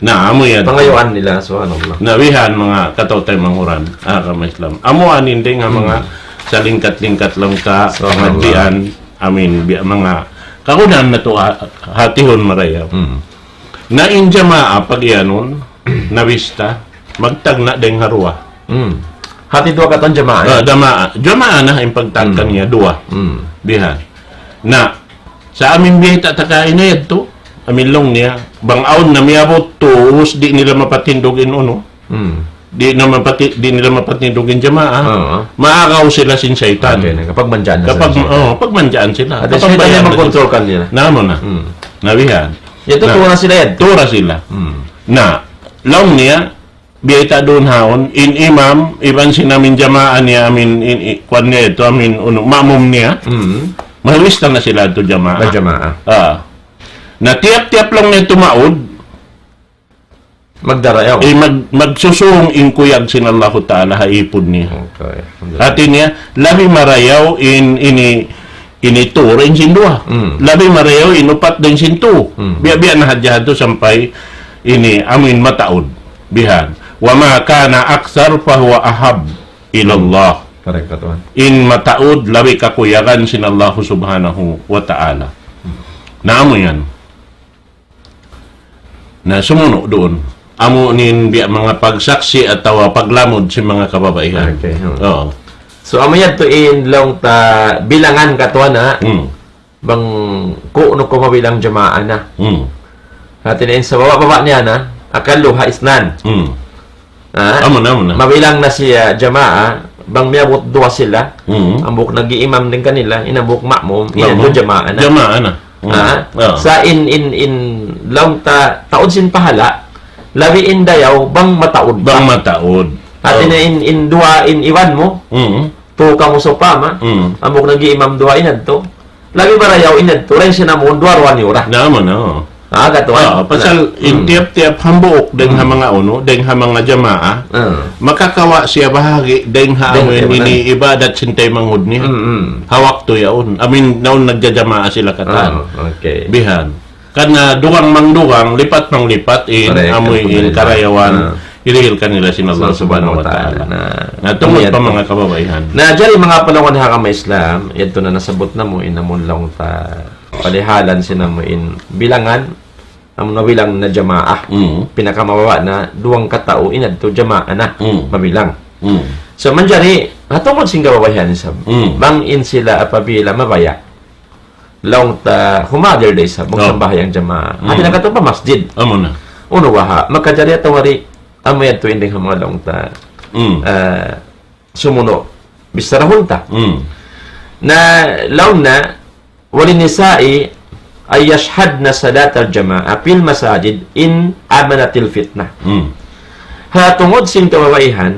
Na, amu yan. Pangayuan nila, subhanallah. Na, bihan manga kataw-taymanghuran, ah, kama Islam. Amu anin dayng ha manga salingkat-lingkat lang ka, pangadjian, amin, biya' manga kagunahan natu' ha-, hatihun marayaw. Na in jamaa pag-iyanun, nabista, magtagna' dayng ha duwa. Hati duwa katan jamaa. Ah, jamaa. Jamaa na in pagtagna' niya duwa. Bihan. Na, sa' amin biya' ta' ta kaina yadtu, amin laung niya, bang awn na miyabut tu, ubus di' nila mapatindug in unu. Di' na mapati-, di' nila mapatindug in jamaa. Maagaw sila sin saytan. Kapagmanjaan na sila. Oh, pagmanjaan sila. At the same time, magkontrol kanila. Na amu na. Na bihan. Yadtu, tura sila yan. Tura sila. Na, laung niya, biya' ta' duun haun, in imam, iban sin amin jamaa niya, amin, in, i-, kuwan niya yadtu, amin, unu, ma'mum niya, mahalista na sila yadtu jamaa. Magjamaa. Ah. Na tiyap-tiyap laung niya tumaud, magdarayaw. Eh, mag-, magsusung in kuyag sin Allahu Ta'ala ha ipun niya. Okay. Hati niya, labi marayaw in, ini, ini tu, dayng sin duwa. Labi marayaw in upat dayng sin tu. Biya'-biya' na hadja yadtu sampay ini amin mataud. Bihan. وما كان أكثر فهو أحب إلى الله. Correct, katuan. In mataud labi kakuyagan sin Allah Subhanahu wa Ta'ala. Na amu yan. Na sumunu' duun. Amu in biya' manga pagsaksi' atawa paglamud sin manga kababaihan. Okay, hmm. Oo. So, amu yadtu in laung ta bilangan katuan na. Hmm. Bang ku'nu kaw mabilang jamaa na. Hmm. Hati niya in sa baba'-baba' niya na, أقلها اثنان. Hmm. Ha? Amu na, amu na. Mabilang na siya jamaa, bang miyabut duwa sila, hambuuk nag-iimam dayn kanila, in hambuuk ma'mum, in hambuuk jamaa na. Jamaa na. Hmm. Ha? Ah. Sa' in, in, in laung ta, taud sin pahala', labi in dayaw, bang mataud pa. Bang mataud. Hati niya in, in duwa, in iban mu, tu kamu sawpama, hambuuk nag-iimam duwa in yadtu. Labi marayaw in yadtu, dayn sin amun duwa-ruwa niyu ra. Na, amu na, oo. Ah, katuan. Ah, pasal in tiyap-tiyap hambuuk dayn ha manga unu, dayn ha manga jamaa, makakawa' siya bahagi' dayn ha amu in ini ibadat sin taymanghud niya. Ha waktu yaun. Amin, naun nagjajamaa sila katan. Ah, okay. Bihan. Karna' dugang mangdugang, lipat manglipat in amu in karayawan. hirihil kanila sin Allah Subhanahu wa Ta'ala. Na, na tungud pa manga kababaihan. Na, jari manga palangga' ha agama Islam, yadtu na nasabbut namu' in amun laung ta palihalan sin amu in bilangan, amun mabilang na jamaah. Mm. Pinakamababa' na duwang katau in yadtu jamaah na Mm. mabilang. Mm. So, manjari, ha tungud sin kababaihan isab. Mm. Bang in sila apabila mabaya'. Laung ta humadir da isab, Oh. magsambahayang jamaah. Mm. Hati na katu' pa masjid. Amu na. Unu baha', makajari atawa di', amu yadtu in dayn ha manga laung ta, Mm. ah, sumunu', bisarahun ta. Mm. Na laung na, وللنساء أن يشهدن صلاة الجماعة في المساجد إن أمنت الفتنة. Mm. Ha tungud sin kababaihan,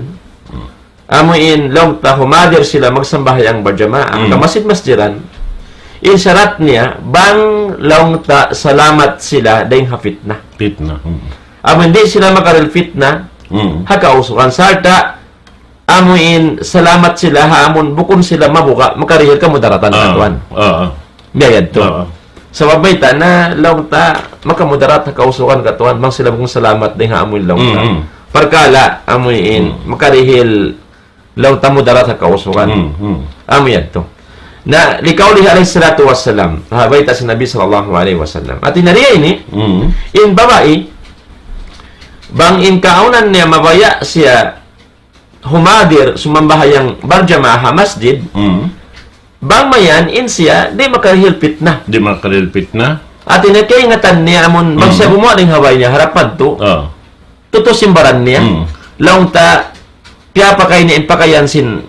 Mm. amu in laung ta humadir sila magsambahayang barjamaah, Mm. ka masjid-masjidan, in sarat niya, bang laung ta salamat sila dayn ha fitna. Fitna. Mm. Amu in di' sila makarihil fitna, Mm. ha kausugan. Sarta', amu in salamat sila, ha amun bukun sila mabuga', makarihil kamudaratan Ah, katuan. ah, ah. Biya' yadtu. Ah, ah. Sabab mayta' na laung ta, makamudarat ha kausugan katuan, bang sila bukun salamat dayn ha amu in laung ta. Mm, mm. Parkala', amu in, Mm. makarihil laung ta mudarat ha kausugan. Mm, mm. Amu yadtu. Na, لقوله عليه الصلاة والسلام, ha bayta' sin Nabi sallallahu alayhi wasallam. Hati niya ini, Mm. in babai, bang in kaawnan niya mabaya' siya humadir, sumambahayang barjamaah ha masjid, Mm. bang mayan in siya, di' makarihil fitna. Di' makarihil fitna. Hati niya kaingatan niya amun, bang Mm. siya gumuwa' dayn ha bay niya, harap madtu. Ah. Tutu' sin baran niya. Mm. Laung ta, piyapakay niya in pakayan sin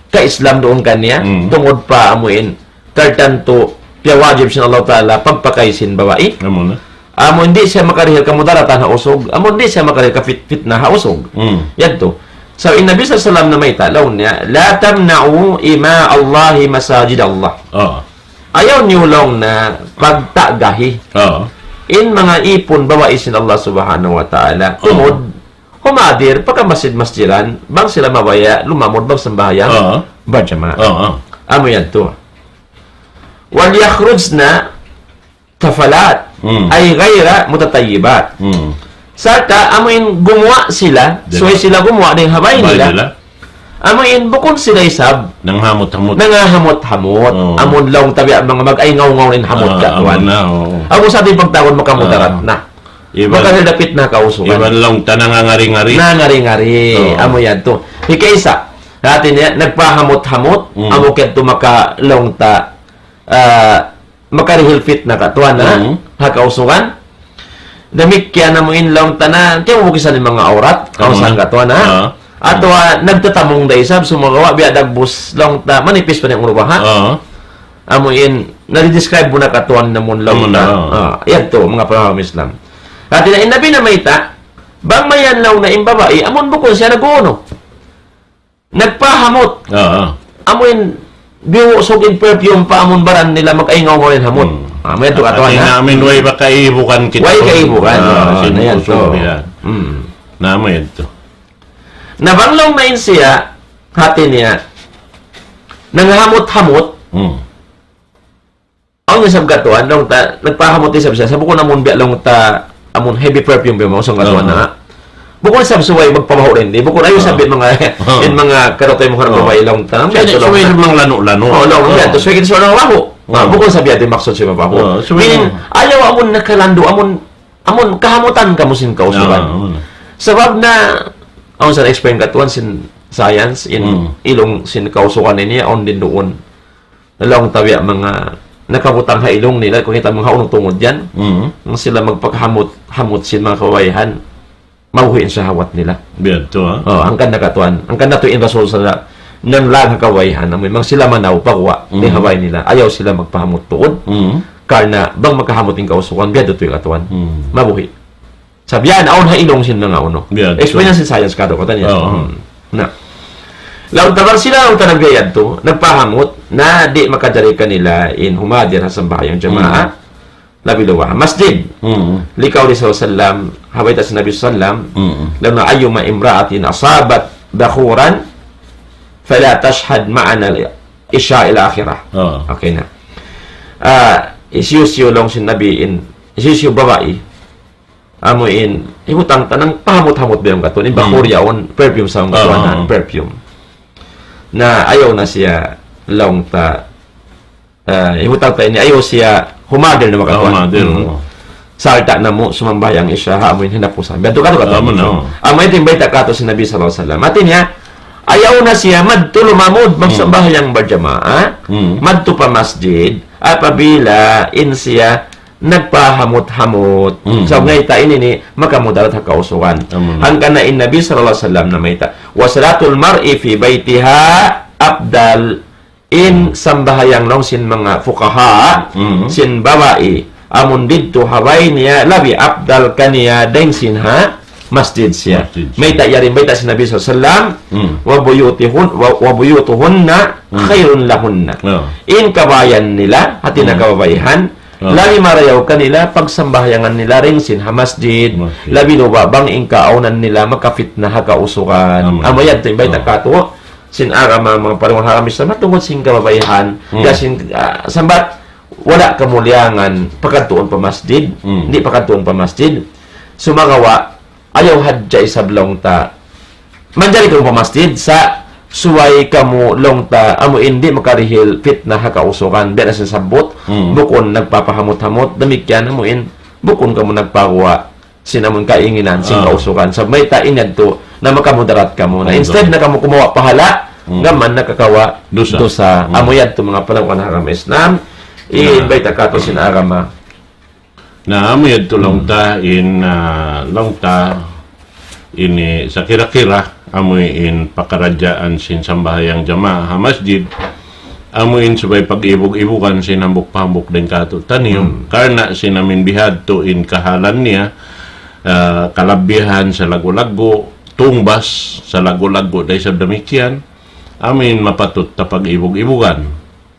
ka-Islam duun kaniya, Mm. tungud pa amu in, tartantu, piyawajib sin Allah Ta'ala, pagpakay sin babai. Amu na. Amu in di' siya makarihil kamudaratan ha usug, amu in di' siya makarihil kafit-, fitna ha usug. Mm. Yadtu. So, in Nabi sallallahu alayhi wasallam namayta', laung niya, لا تمنعوا إماء الله مساجد الله. Ah. Ayaw niyu laung na pagtagahi. Ah. In manga ipun babai sin Allah Subhanahu wa Ta'ala. Ah. Tungud, humadir, pagka masjid-masjidan, bang sila mabaya', lumamud, magsambahayang, Ah. barjamaah. Ah, ah. Amu yadtu. وليخرجن طفلات، Mm. أي غير متطيبات. Mm. Sarta', amu in gumuwa' sila, Dila. subay sila gumuwa' dayn ha bay Bay nila. nila. Amu in bukun sila isab. Nanghamut-hamut. Nanghamut-hamut. Oh. Amun laung ta biya' manga mag-ay ngaw-ngaw in hamut Ah, katuan. amu na, oo. Amu sa di' pagtawagun makamudarat Ah. na. Iban, Makarihil da fitna ha kausugan. iban laung ta nangangari-ngari. Nangangari-ngari. Oo. Amu yadtu. Hikaisa. Hati niya, nagpahamut-hamut. Mm. Amu kiyadtu maka laung ta, ah, makarihil fitna katuan, ha? Mm. Ha kausugan. Damikkiyan amu in laung ta na, kiyabukisan in manga awrat, Amu kausan na. katuan, ha? Ah. Atawa, nagtatamung da isab, sumagawa', biya' dagbus, laung ta, manipis pa in unu baha'. Ah. Amu in, nadi-describe mu na katuan na mun laung Amu na, ta. ah. Ah, yadtu, manga paham Islam. Hati niya, in Nabi namayta', bang mayan laung na in babai, amun bukun siya nag-unu. Nagpahamut. Ah, ah. Amu in, biusug in perfume pa amun baran nila mag-ay ngaw-ngaw in hamut. Hmm. Ah, amu yadtu katuan, Hati ha? na amin way ba kaibugan kita Way kaibugan. Ah, Ah, sin na yadtu. usug nila. Hmm. Na amu yadtu. Na bang laung na in siya, hati niya, nanghamut-hamut, Hmm. awn isab katuan, laung ta, nagpahamut isab siya, sa' bukun amun biya' laung ta, amun heavy perfume biya' mausang katuan Oo. na. Bukun isab subay magpabahu' dayn di, bukun ayaw Oo. isab in manga, Oo. in manga karatoy mo karatoy Oo. babae laung ta, Subay, biya' laung subay ta. sa mga lanu-lanu. Oo, laung Oo. biya' to, subay kita sa mga bahu'. Oo. Ah, bukun sa biya' di maksud sa mga bahu'. Oo, subay Meaning, mo. ayaw amun nakalandu', amun, amun kahamutan kamu sin kausugan. Oo, oo. Sabab na, awn sa explain katuan sin science, in Mm. ilung sin kausugan ini, awn din duun. Laung ta biya' manga nakabutang ha ilung nila, kung kita manga unu tungud yan, Mm. ang sila magpakahamut-hamut sin manga kababayan, mabuhi' in shahawat nila. Biya' to, ha? Oh, hangkan na katuan. Hangkan na tuud in Rasul sallallahu alayhi wasallam, nanglang ha kababayan, amu in bang sila manaw, paguwa', Mm. di ha bay nila. Ayaw sila magpahamut tuud. Mm. Karna' bang makahamut in kausugan, biya' da tuud katuan. Mm. Mabuhi'. Sabihan, awn ha ilung sin manga unu. Biya' to. Experience in science katu', katan niya. Oo. Hmm. Na. Laung ta bang sila, laung ta nagbiya' yadtu, nagpahamut, na di' makajari kanila in humadir ha sambahayang jamaa. Hmm. Labi luwa ha masjid. Hmm. لقوله صلى الله عليه وسلم, ha bayta' sin Nabi sallallahu alayhi wasallam, Hmm. laung niya أيما امرأة أصابت بخورا فلا تشهد معنا العشاء الآخرة. Oo. Okay na. Ah, hisiyu-siyu laung sin Nabi in, hisiyu-siyu babai, Amu in, hibutang ta nang pahamut-hamut biya' yan katu'. In bakhur yaun, perfume sa' ang katuan, perfume. Na ayaw na siya laung ta, ah, hibutang ta ini, ayaw siya humadil na makatuan. Humadil, oo. Sarta' namu' sumambahayang isya, ha, amu in hinapusan. Biya' tu katu', katu'. Amu na, oo. Amu in bayta' katu' sin Nabi sallallahu alayhi wasallam. Hati niya, ayaw na siya madtu lumamud magsambahayang barjamaah, madtu pa masjid, apabila in siya nagpahamut-hamut. Sa' mayta' ini, ini makamudarat ha kausugan. Amu na. Hangkan na in Nabi sallallahu alayhi wasallam namayta', وصلاة المرأة في بيتها أفضل. In sambahayang laung sin manga fuqaha, sin babai, amun didtu ha bay niya, labi afdal kaniya dayn sin ha masjid siya. Masjid siya. Mayta' yari, mayta' sin Nabi sallallahu alayhi wasallam, وبيوتهن، و-، وبيوتهن خير لهن. In kabayan nila, hati na kababaihan, labi marayaw kanila, pagsambahayangan nila dayn sin ha masjid, labi luba bang in kaawnan nila makafitna ha kausugan. Amu yadtu in bayta' katu' sin agama, manga paringuhan ha agama Islam, tungud sin kababaihan, sin, ah, sambat, wala' kamuliangan, pakadtuun pa masjid, di' pakadtuun pa masjid. Sumagawa', ayaw hadja isab laung ta manjari kamu pa masjid, sa' subay kamu laung ta, amu in di' makarihil fitna ha kausugan, biya' na sin sabbut, bukun nagpapahamut-hamut, damikkiyan amu in, bukun kamu nagpaguwa' sin amun kainginan sin kausugan. Sa' mayta' in yadtu na makamudarat kamu. Na instead na kamu kumawa' pahala', gam mayan nakakawa' dusa. Amu yadtu manga paringuhan ha agama Islam, in bayta' katu' sin agama. Na amu yadtu laung ta in, ah, laung ta ini sa' kira-kira amu in pakaradjaan sin sambahayang jamaah ha masjid, amu in subay pag-ibug-ibugan sin hambuuk pa hambuuk dayn kātu'niyu. Karna' sin amin bihadtu in kahalan niya, ah, kalabihan sa' laggu'-laggu', tungbas sa' laggu'-laggu' da isab damikkiyan, amu in mapatut ta pag-ibug-ibugan.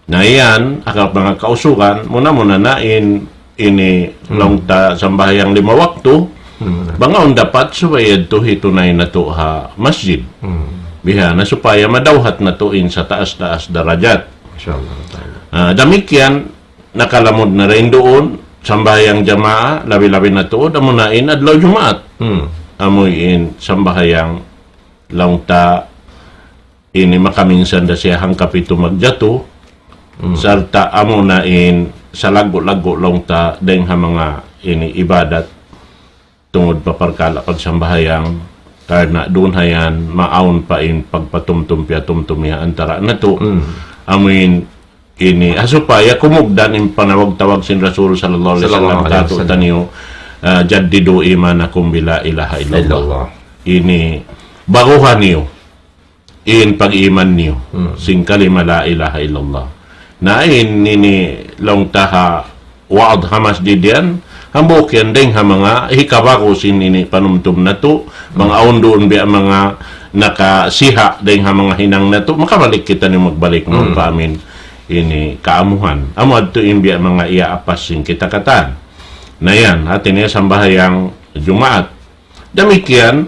Na yan, akal manga kausugan, muna-muna na in, ini laung ta sambahayang lima waktu, bang awn dapat subay yadtu hitunay natu' ha masjid. Biha na supaya madawhat natu' in sa taas-taas darajat. Insya Allah ta'ala. Ah, damikkiyan, nakalamud na dayn duun, sambahayang jamaah, labi-labi na tuud, amuna in adlaw Jumaat. Amu in sambahayang laung ta ini makaminsan da siya hangkapitu magjatu, sarta' amuna in sa laggu'-laggu' laung ta dayn ha manga ini ibadat tungud pa parkala' pagsambahayang, karna' duun ha yan maawn pa in pagpatumtum-piyatumtum ha antara' natu'. Amu in ini, ha supaya kumugdan in panawag-tawag sin Rasul sallallahu alayhi wasallam kātu'niyu, ah, جددوا إيمانكم بلا إله إلا الله. Ini, baguha niyu in pag-iman niyu sin kalima la ilaha illallah. Na in ini laung ta ha waad ha masjid yan, hambuuk yan dayn ha manga hikabagu sin ini panumtum natu', manga awn duun biya' manga nakasiha dayn ha manga hinang natu', makabalik kitaniyu magbalik mawn pa amin ini kaamuhan. Amu yadtu in biya' manga iyaapas sin kita katan. Na yan, hati niya sambahayang Jumaat. Damikkiyan,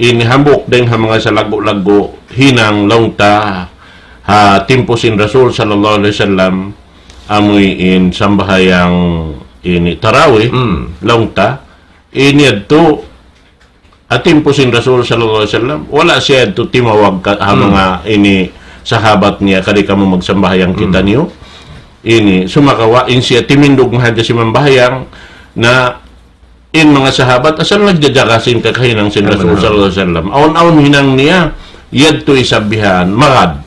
ini hambuuk dayn ha manga sa laggu'-laggu' hinang laung ta ha timpu sin Rasul sallallahu alayhi wasallam, amu in sambahayang ini tarawih laung ta, ini yadtu ha timpu sin Rasul sallallahu alayhi wasallam, wala' siya yadtu timawag ka, ha manga ini sahabat niya, "Kari kamu magsambahayang kitaniyu." Ini, sumagawa' in siya timindug na hadja simambahayang, na in manga sahabat, asal nagjajaga sin kakahinang sin Rasul sallallahu alayhi wasallam. Awn-awn hinang niya, yadtu isab bihan, magad.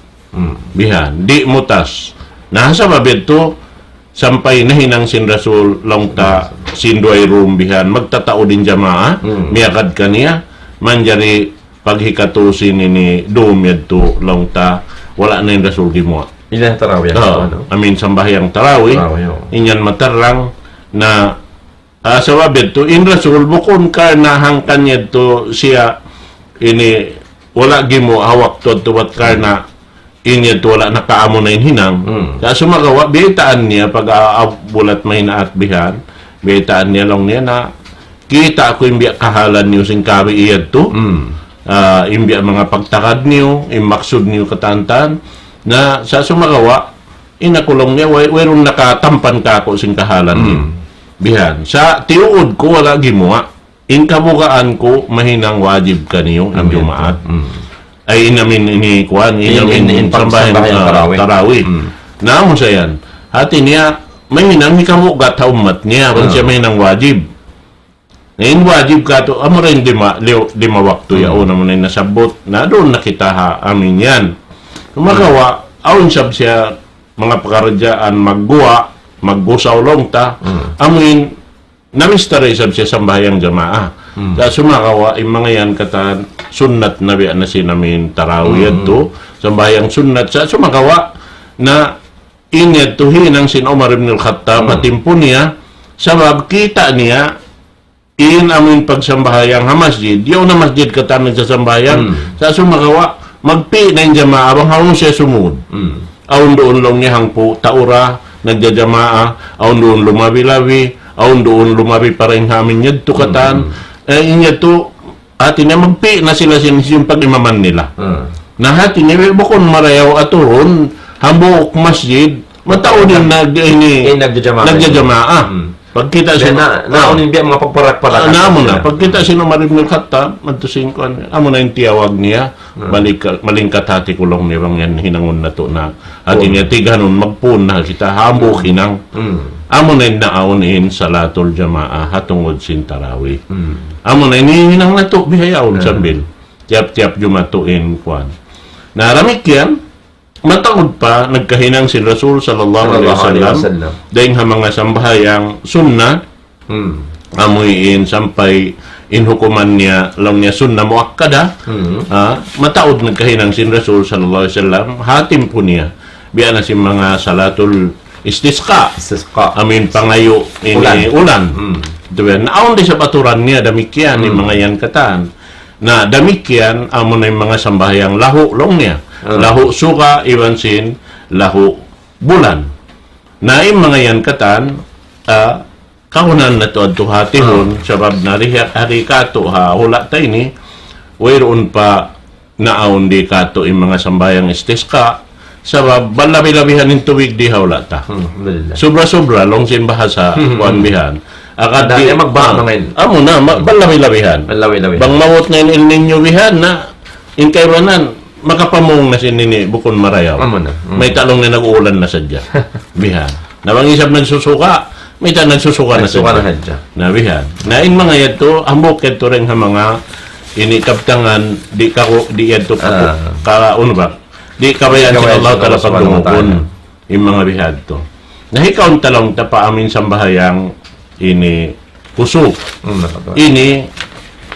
Bihan, di' mutas. Na, sabab yadtu, sampay nahinang sin Rasul, laung ta, sin duway dum bihan, magtataud in jamaa, miyagad kaniya, manjari paghikatu sin ini dum yadtu, laung ta, wala' na in Rasul gimuwa'. Ini tarawih, amin sambahayang tarawih, in yan matarang na Ah, sabab yadtu, in Rasul bukun karna' hangkan yadtu siya ini wala' gimuwa' ha waktu yadtu bat karna' in yadtu wala' nakaamu na in hinang. Sa' sumagawa', biyaytaan niya pag, ah, ah, bulat mahinaat bihan, biyaytaan niya laung niya na, "Kita' ku in biya' kahalan niyu sin kami yadtu. Ah, in biya' manga pagtagad niyu, in maksud niyu katan-katan." Na sa' sumagawa', in aku laung niya, way, wayruun nakatampan kāku' sin kahalan niyu. Bihan. Sa' tiyuud ku wala' gimuwa'. in kabugaan ku mahinang wajib kaniyu in Amin. Jumaat. Mm. Ay, in amin ini kuan, in In, amin in, in sambahayang, pagsambahayang ah, tarawih. Tarawih. Mm. Na, amu sa yan. Hati niya, mahinang hikabugat ha ummat niya, bang Ah. siya mahinang wajib. Na in wajib katu', amu ra in lima, liw-, lima waktu Mm. yaun, amu na in nasabbut. Na duun na kita ha amin yan. Sumagawa', awn sab siya manga pakaradjaan magguwa', maggusaw laung ta. Mm. Amu in, namista da isab siya sambahayang jamaa. Mm. Sa' sumagawa', in manga yan katan, sunnat na biya' na sin amin tarawih Mm. yadtu, sambahayang sunnat. Sa' sumagawa', na in yadtu hinang sin Umar ibn al-Khattab, Mm. ha timpu niya, sabab kita' niya, in amin pagsambahayang ha masjid, yaun na masjid katan nagsasambahayang, Mm. sa' sumagawa', magpi' na in jamaa, bang hawnu siya sumud. Mm. Awn duun laung niya hangpu' tau ra, nagjajamaa, awn duun lumabi-labi, awn duun lumabi pa dayn ha amin yadtu katan. Mm. Eh, in yadtu, hati niya magpi' na sila sin, sin pag-imaman nila. Mm. Na hati niya, bukun marayaw aturun, hambuuk masjid, mataud in nag-, ini, Eh, nagjajamaa. nagjajamaa. Mm. Pagkita' Biya' sin, na, na, oh. Awn in biya' manga pagparak-parak. Ah, na, amu na. Pagkita' sin Umar ibn al-Khattab, madtu sin kuan, amu na in tiyawag niya, Hmm. malingka-, malingkat hati ku laung niya bang yan hinangun natu' na. Hati Pun. niya tighanun, magpun na kita, hambuuk Hmm. hinang. Hmm. Amu na in naawn in salatul jamaa, ha tungud sin tarawih. Hmm. Amu na in hinang natu' bihaun Hmm. sambil. Tiyap-tiyap Jumatu in kuan. Na damikkiyan, mataud pa, nagkahinang sin Rasul sallallahu alayhi Sallallahu alayhi wasallam, wasallam. Dayn ha manga sambahayang sunnat, Hmm. amu in sampay in hukuman niya, laung niya sunnah muakkada, Hmm. ah, mataud nagkahinang sin Rasul sallallahu alayhi wasallam, ha timpu niya. Biya' na sin manga salatul istisqa. Istisqa. Amu in pangayu' ini Ulan. ulan. Hmm. Itu yan. Naawn da isab aturan niya, damikkiyan, in Hmm. manga yan katan. Na damikkiyan, amu na in manga sambahayang lahu, laung niya. Hmm. Lahu suga, iban sin lahu bulan. Na in manga yan katan, ah, kahunan natu' adtu hatihun, Ah. sabab na lihat hari katu' ha hula' ta ini, wayruun pa naawn di katu' in manga sambahayang istisqa, sabab balabi-labihan in tubig di ha hula' ta. Hmm, alhamdulillah. Subra-subra, laung sin bahasa, Hmm, kuwan hmm. bihan. Agad Na, di, ya, magba-, ah, manga in. Amu na, ma-, balabi-labihan. Balabi-labihan. Bang maabut na in El Niño bihan na, in kaibanan, makapamung na sin ini, bukun marayaw. Amu na. Hmm. Mayta' laung niya nag-uulan na sadja. Bihan. Na bang isab nagsusuka, mayta' nagsusuka na Nagsuka na sadja. sadja. Na bihan. Na in manga yadtu, hambuuk yadtu dayn ha manga ini kabtangan, di' ka, di' yadtu ka, Ah. ka, unu ba? Di' kabayaan sin Kabayaan Allah sin Ta'ala Allah Subhanahu wa Ta'ala. pagdungugun. In manga bihadtu. Na hikaun ta laung ta pa amin sambahayang ini kusuf. Hmm, nakatuwa. Ini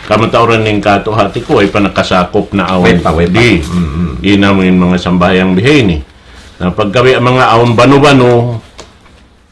kamatauran in katu' hati ku, way pa nakasakup na awn. Way pa, way pa. Di'. Hmm, hmm. Ina mu in manga sambahayang bihaini. Na pagkabi manga awn banu-banu,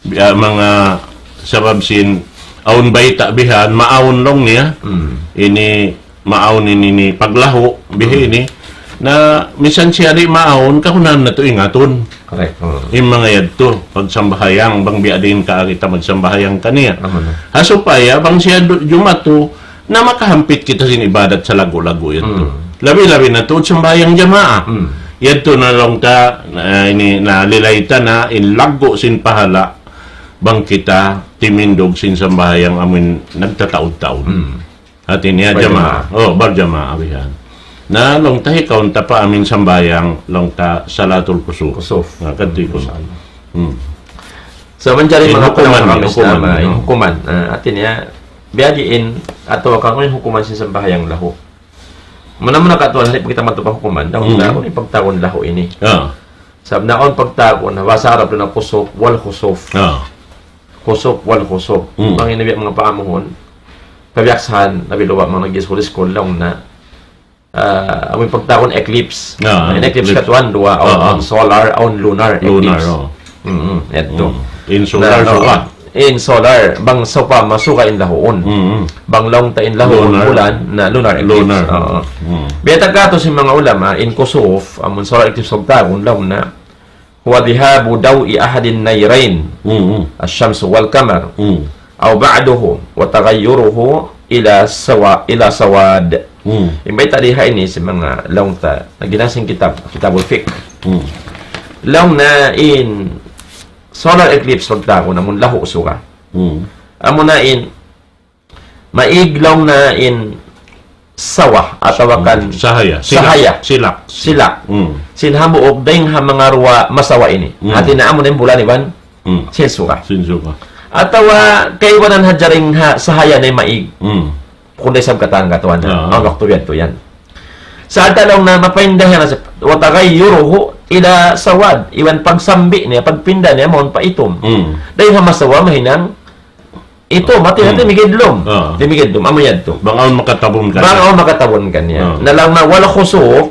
biya' manga sabab sin awn bayta' bihan, maawn laung niya. Hmm. Ini maawn ini, ini paglahu, bihaini. Hmm. Na misan siya di' maawn, kahunan natu' ingatun. Correct. Hmm. In manga yadtu, pagsambahayang, bang biya' diin ka kita magsambahayang kaniya. Amu na. Ha supaya, bang siya du-, jumatu, na makahampit kita sin ibadat sa laggu'-laggu' yadtu. Hmm. Labi-labi na tuud sambahayang jamaa. Hmm. Yadtu na laung ta, na, ini, na lilay ta na, in laggu' sin pahala, bang kita timindug sin sambahayang amun nagtataud-taud. Hmm. Hati niya Barjamaa. jamaa. Oh, barjamaa bihan. Na laung ta hikaun ta pa amin sambahayang laung ta salatul kusuf. Kusuf. Na, kadtu in kusuf. Insya Allah. Hmm. So, manjari In manga hukuman panaw ni, kami hukuman, Islam, ah, in no? hukuman. Ah, hati niya, biya' diin, atawa kamu in hukuman sin sambahayang lahu. Muna-muna katuan, di' pa kita matupa hukuman. Dahil Hmm. na, unu in pagtawagun lahu ini. Ah. Sabab na awn pagtawagun, bahasa Arab na kusuf, wal khusuf. Ah. Kusuf, wal khusuf. Hmm. Bang ini biya' manga paamuhun, kabiyaksahan, labi-labi manga nag-school-school laung na, ah, amu in pagtawagun eclipse. Ah, In eclipse eclipse. katuan, duwa, Ah, awn ah. solar, awn lunar Lunar, eclipse. oh. Mm-mm, yadtu. Mm. In solar, Na, suga. In solar, bang sawpama suga in lahuun. Mm-mm. Bang laung ta in lahuun Lunar. bulan, na lunar eclipse. Lunar. Oo. Mm. Biya' ta katu' sin manga ulama, in kusuf, amun solar eclipse pagtawagun, laung na, هو ذهاب ضوء أحد النيرين، Mm-mm. الشمس والقمر، Mm. أو بعضه، وتغيره إلى سوا-، إلى سواد. Mm. In bayta' di ha ini sin manga laung ta, naghinang sin kitab, Kitabul Fiqh. Mm. Laung na in solar eclipse pagtawagun, amun lahu suga. Mm. Amu na in maig laung na in sawa atawa kan Hmm. Sahaya. Sahaya. Silak. Silak. Silak. Hmm. Sin hambuuk dayn ha manga duwa masawa ini. Hmm. Hati na amu na in bulan iban Hmm. sin suga. Sin suga. Atawa kaibanan hadja dayn ha sahaya na maig. Hmm. Bukun da isab katan katuan na. Ah. Awn waktu biya' tu yan. Sa' laung na mapainda yan sa, وتغيره إلى سواد. Iban pagsambi niya, pagpinda niya, mawn pa itum. Hmm. Dayn ha masawa mahinang itum, hati, hati Hmm. migidlum. Ah. Di migidlum, amu yan tu. Bang awn makatabun kaniya. Bang awn makatabun kaniya. Ah. Na laung na والخسوف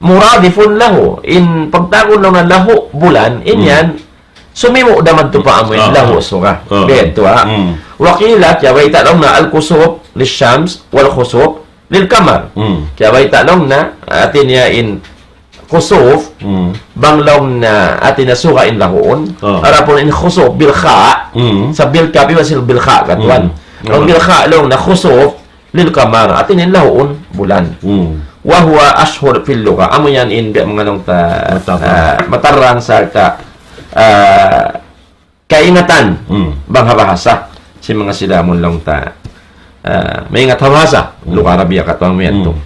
مرادف له. In pagtawagun laung na lahu bulan, in Hmm. yan, sumimu' da madtu pa amu in Ah. lahu suga. Ah. Biya' tu, ha. Hmm. وقيل, kiyabayta' laung na الكسوف للشمس والخسوف للقمر. Hmm. Kiyabayta' laung na, hati niya in kusuf, Hmm. bang laung na hati niya suga in lahuun. Ah. Adapun in khusuf bil kha, Hmm. sa' bil kaf iban sin bil kha katuan. Hmm. Bang bil kha laung na khusuf, lil qamar, hati niya lahuun bulan. Hmm. وهو أشهر في اللغة. Amu yan in biya' manga laung ta, Matarrang. ah, matarrang sarta', ah, kaingatan Hmm. bang ha bahasa. Sin manga sila amun laung ta, ah, maingat ha bahasa. Hmm. Lugha Arabiya katuan mu yan tu. Hmm.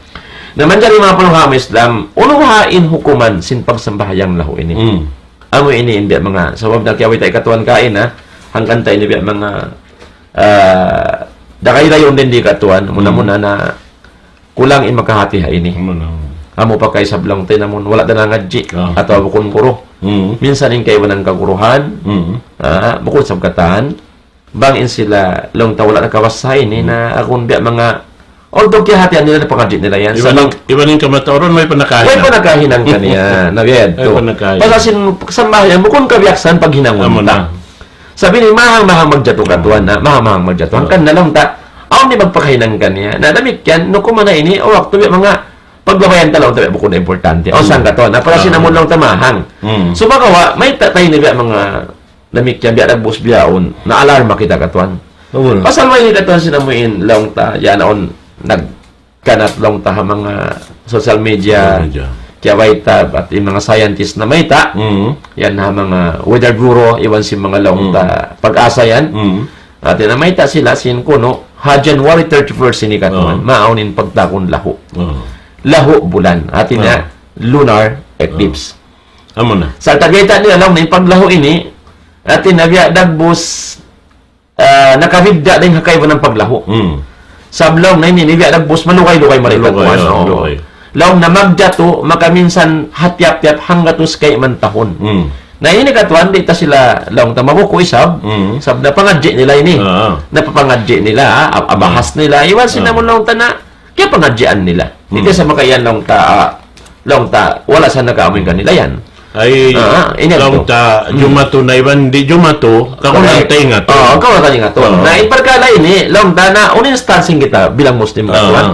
Na manjari manga panghu' ha Islam, unu baha' in hukuman sin pagsambahayang lahu ini. Hmm. Amu ini in biya' manga, sabab na kiyabayta' katuan kaina, hangkan ta ini biya' manga, ah, dagai dayon din di katuan, muna-muna Hmm. na kulang in makahati ha ini. Muna. Amu pa kaisab laung ta in amun wala' da nangadji', Ah. atawa bukun guru. Hmm. Minsan in kaibanan kaguruhan, Hmm. ah, bukun sab katan, bang in sila laung ta wala' nakabasa ini, Hmm. na agun biya' manga, although kiyahatihan nila na pangadji' nila yan. Sa' Iban in, bang iban in kamatauran, way pa nakahinang. Way pa nakahinang kaniya, na biya' Way tu. pa nakahinang. Pasal sin sambahayang, bukun kabiyaksahan paghinangun Amu ta. na. Sabab ini mahang-mahang magjatu katuan na, mahang-mahang magjatu. Ah. Hangkan na laung ta, awn di' magpakahinang kaniya. Na damikkiyan, nu kuman na ini, o waktu biya' manga paglabayan ta laung ta biya' bukun na importante. Awn Hmm. sangkatuan, na para sin Ah. amun laung ta mahang. Hmm. Sumagawa', mayta' ta ini biya' manga damikkiyan biya' dagbus bihaun, na alarma kita katuan. Oo. Pasal way ini katuan sin amu in laung ta, yan awn nag- kanat laung ta ha manga social media, Social media. kiyabayta', bat in manga scientist namayta', Mm. yan ha manga Weather Bureau, iban sin manga laung Mm. ta pag-asa yan. Mm. Hati namayta' sila sin kunu', ha January thirty-first ini katuan, Oh. maawn in pagtawagun lahu. Oh. Lahu bulan, hati niya Oh. lunar eclipse. Oh. Amu na. Sa' tabayta' nila laung na in paglahu ini, hati niya biya' dagbus ah, nakabidda' dayn ha kaibanan paglahu. Hmm. Sabab laung na ini, ini biya' dagbus malugay-lugay mari Malugay, katuan, ah, oo. Lugay. Laung na magjatu, makaminsan ha tiyap-tiyap hanggatus kayman tahun. Hmm. Na ini katuan, di' ta sila laung ta mabuku isab, Hmm. sabab napangadji' nila ini. Ah. Napapangadji' nila, ah, ab-, abahas Hmm. nila. Iban sin Ah. amun laung ta na, kiyapangadjian nila. Di' Hmm. ta sa makayan laung ta, ah, laung ta, wala' sa nakaamuin kanila yan. Ay, Ah, ini laung ito. ta, Hmm. jumatu na iban di' jumatu, kakunan Correct. ta ingatun. Oo, kakunan ta ingatun. Oo. Na, in parkala' ini, laung ta na, unu in stance sin kita bilang Muslim Ah. katuan.